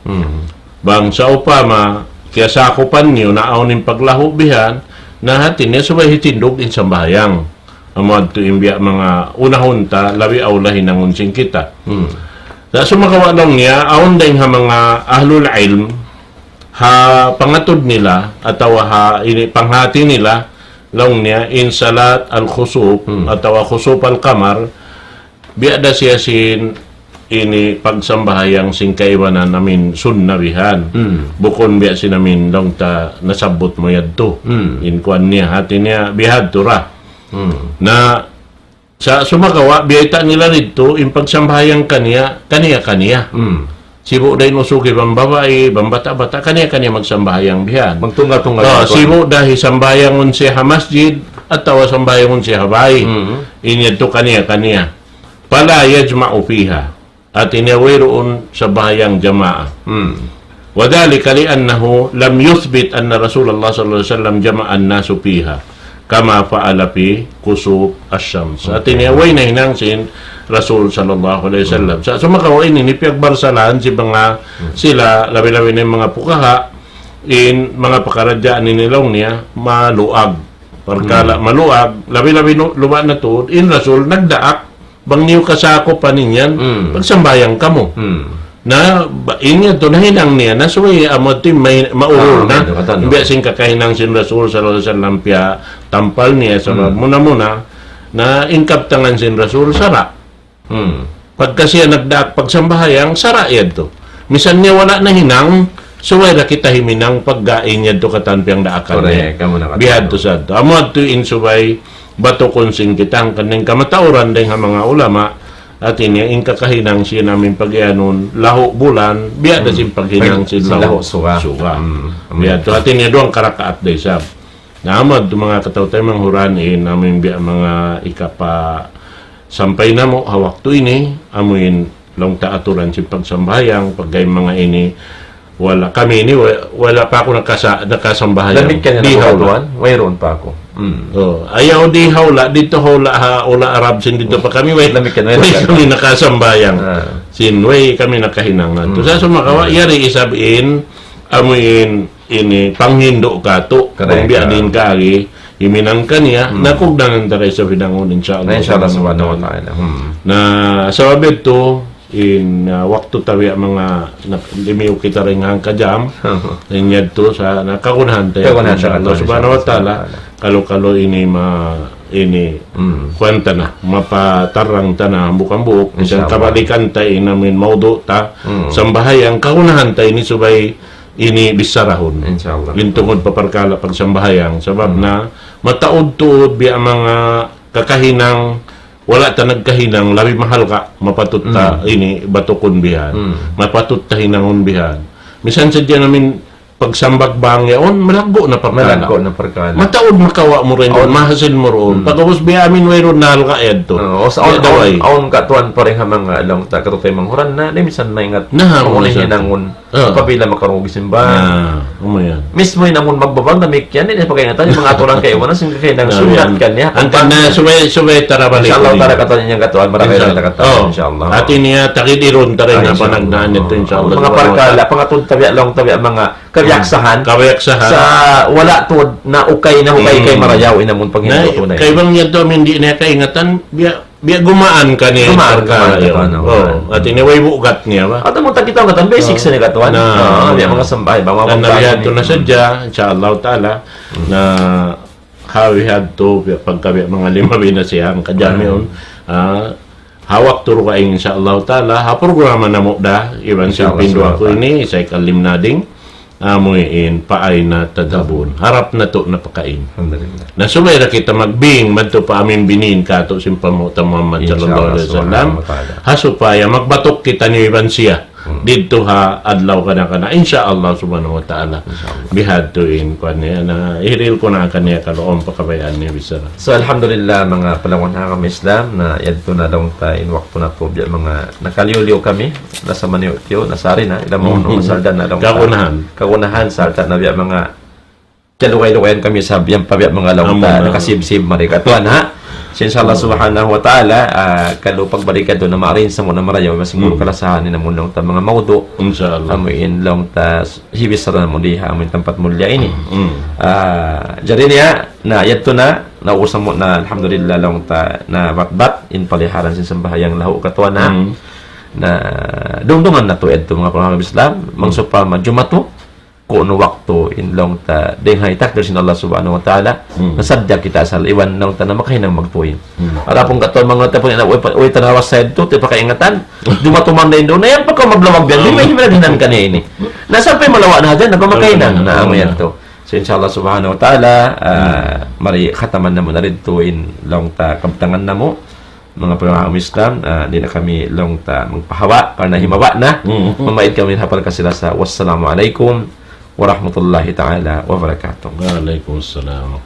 Bang sawpama, kiyasakupan niyu na awn in paglahu bihan, na hati niya subay hitindug in sambahayang. Amu yadtu in biya' manga unahun ta, labi awla hinangun sin kita. Na sumagawa' laung niya, awn dayn ha manga ahlul ilm, ha pangatud nila, atawa ha ini panghati nila, laung niya, in salat al-khusuf, atawa khusuf al-qamar, biya' da siya sin ini pagsambahayang sin kaibanan amin sunna bihan. Bukun biya' sin amin laung ta nasabbut mu yadtu. In kuwan niya, hati niya, bihadtu ra. Na, sa' sumagawa', biyayta' nila didtu, in pagsambahayang kaniya, kaniya-kaniya. Sibu' da in usug iban babai, iban bata'-bata', kaniya-kaniya magsambahayang bihan. Magtunggal-tunggal. Ah, sibu' da hisambahayangun siya ha masjid, atawa sambahayangun siya ha bay. Mm. In yadtu kaniya-kaniya. فلا يجمع فيها. Hati niya wayruun sambahayang jamaa. Mm. وذلك لأنه لم يثبت أن رسول الله صلى الله عليه وسلم جمع الناس فيها كما فعل في كسوف الشمس. Hati niya way nahinang sin Rasul sallallahu alayhi wasallam. Sa' sumagawa' ini, ini piyagbarsalan sin manga sila, labi-labi na in manga pukaha, in manga pakaradjaan ini laung niya, maluag. Parkala' maluag, labi-labi nu-, luba na tuud, in Rasul nagdaak, bang niyu kasakupan in yan, pagsambahayang kamu. Na, ba-, in yadtu nahinang niya, na subay amu yadtu in may, maurul na. Biya' sin kakahinang sin Rasul sallallahu alayhi wasallam piyatampal niya, sabab muna-muna, na in kabtangan sin Rasul sara'. Hmm. Pagka siya nagdaak pagsambahayang, sara' yadtu. Misan niya wala' nahinang, subay da kita himinang pagga in yadtu katan piyagdaakan niya. Correct, amu na katan. Bihadtu sadtu. Amu yadtu in subay batukun sin kita hangkan in kamatauran dayn ha manga ulama, hati niya in kakahinang sin amu in pag-iyanun, lahu' bulan, biya' da sin paghinang sin lahu' suga. Suga. Hmm. Bihadtu hati niya duwang karakaat da isab. Na, amu yadtu manga kataw-taymanghuran, in amu in biya' manga hikapasampay namu' ha waktu ini, amu in laung ta aturan sin pagsambahayang, pagga in manga ini, wala' kami ini, wa-, wala' pa aku nakasa-, nakasambahayang. Damikkiyan na di' hawla'. Wayruun pa aku. Hmm. Oh, ayaw di' hawla', didtu hawla' ha, hula' Arab sin didtu pa kami, way, damikkiyan, way kami nakasambahayang. Ah. Sin, way kami nakahinang na. Hmm. Sa' sumagawa', yari isab in, amu in, ini panghindu' katu', correct, bang biya' diin kaagi, himinang kaniya, na kugdanan ta da isab hinangun, insya Allah. Na, insya Allah subhanahu wa ta'ala. Hmm. Na, sabab yadtu, in, ah, waktu ta biya' manga, na, limiyu kita dayn ha hangka jam, in yadtu sa', na, kagunahan ta, insya Allah subhanahu wa ta'ala. Kalu-kalu ini ma-, ini, kuwan ta na, mapatarang ta na, hambuuk-hambuuk, insya Allah. Kabalikan ta in amu in maudu' ta, sambahayang, kagunahan ta ini subay ini bissarahun. Insya Allah. In tungud pa parkala' pagsambahayang. Sabab na, mataud tuud biya' manga kakahinang, wala' ta nagkahinang, labi mahalga', mapatut ta ini batukun bihan. Mapatut ta hinangun bihan. Misan sadja na amu in pagsambag bang yaun, malaggu' na parkala'. Malaggu' na parkala'. Mataud makawa' mu dayn duun, mahasil mu duun. Pag'ubus biya' amu in wayruun na halga' yadtu. Oo, sa' awn, awn katuan pa dayn ha manga laung ta kataw-taymanghuran na, di' minsan maingat. Na, hinangun. Ah. Apabila makarungug sin bang. Na, amu yan. Mismu in amun magbabang damikkiyan, di' na pagkaingatan, in manga aturan kaibanan, sin kaibanan sundat kaniya. Hangkan na subay, subay ta da balik. Insya Allah ta'ala katan in katuan, marami na katan, insya Allah. Hati niya, takidirun ta da in panagnaan yadtu, insya Allah. Manga parkala', pangatud ta biya' laung ta biya' manga kabiyaksahan. Kabiyaksahan. Sa' wala' tuud na ukay na ukay kay marayaw in amun panghindu' tunay. Kay bang yadtu amu in di' niya kaingatan, biya' Biya' gumaan kaniya in parkala' yaun. Gumaan, gumaan. Oo. Hati niya way bugat niya ba? Atawa mu takita' katan basic sa niya katuan. Na, biya' manga sambahayang, manga pagkaun. Na, bihadtu na sadja, insya Allah ta'ala. Na, ha bihadtu, biya' pagka biya' manga lima bina siyang kajamiun. Ah, ha waktu dugaing, insya Allah ta'ala, ha programa namu' da, iban sin pindu aku ini, Sayyid Alim Nading. Amu in, فأين تذهبون. Harap natu' na pakain. Alhamdulillah. Na subay da kita magbing, madtu pa amu in biniin katu' sin Panghu' ta Muhammad sallallahu alayhi wasallam. Insya Allah subhanahu wa ta'ala. Ha supaya magbatuk kita niyu iban siya. Hmm. Didtu ha adlaw kana-kana. Insya Allah subhanahu wa ta'ala. Insya Allah. Bihadtu in kuwan niya. Na ihiril ku na kaniya kalu awn pa kabayaan niya bichara. So, alhamdulillah, manga palangga' ha agama Islam, na yadtu na laung ta in waktu natu' biya' manga nakaliyu-liyu kami, nasa maniyu-tiyu, nasa ari na, ila maunu, masaldan na laung ta. Kagunahan. Kagunahan, salta na biya' manga kalugay-lugayan kami sa biya' pa biya' manga laung ta, nakasibsib mari katuan, ha? So, insya Allah subhanahu wa ta'ala, ah, kalu pagbalik katu' na maarin sa muna marayaw, masing kalasahan in amun laung ta manga maudu'. Insya Allah. Amu in laung ta, hibis sa muli ha amu in tampat mulliya ini. Mm. Ah, jari niya, na, yadtu na, na usamu na, alhamdulillah, laung ta, na batbat, in paliharan sin sambahayang lahu' katuan na. Mm. Na, dungdungan natu' yadtu, manga palangga' Islam, bang sawpama jumatu, kunu' waktu, in laung ta, dayn ha takdir sin Allah subhanahu wa ta'ala, na sadja kita asal, iban laung ta na makahinang magtuy. Hmm. Adapun katu' manga tapun ina, way pa, way tanawas sa yadtu, di' pa kaingatan. Jumatu man da in duun, na yan pa kaw maglawag biyan, di' may himinaghinan kaniya ini. Na sampay malawa' na hadja, na pa makahinang, na amu yadtu. So, insya Allah subhanahu wa ta'ala, ah, mari khataman namu' na didtu in laung ta kabtangan namu', manga palangga' Islam, ah, di' na kami laung ta magpahawa', karna' himawa' na, mamaid kami hapal kasi-lasa. Wassalamu alaykum warahmatullahi ta'ala wabarakatuh. Wa alaykum assalam.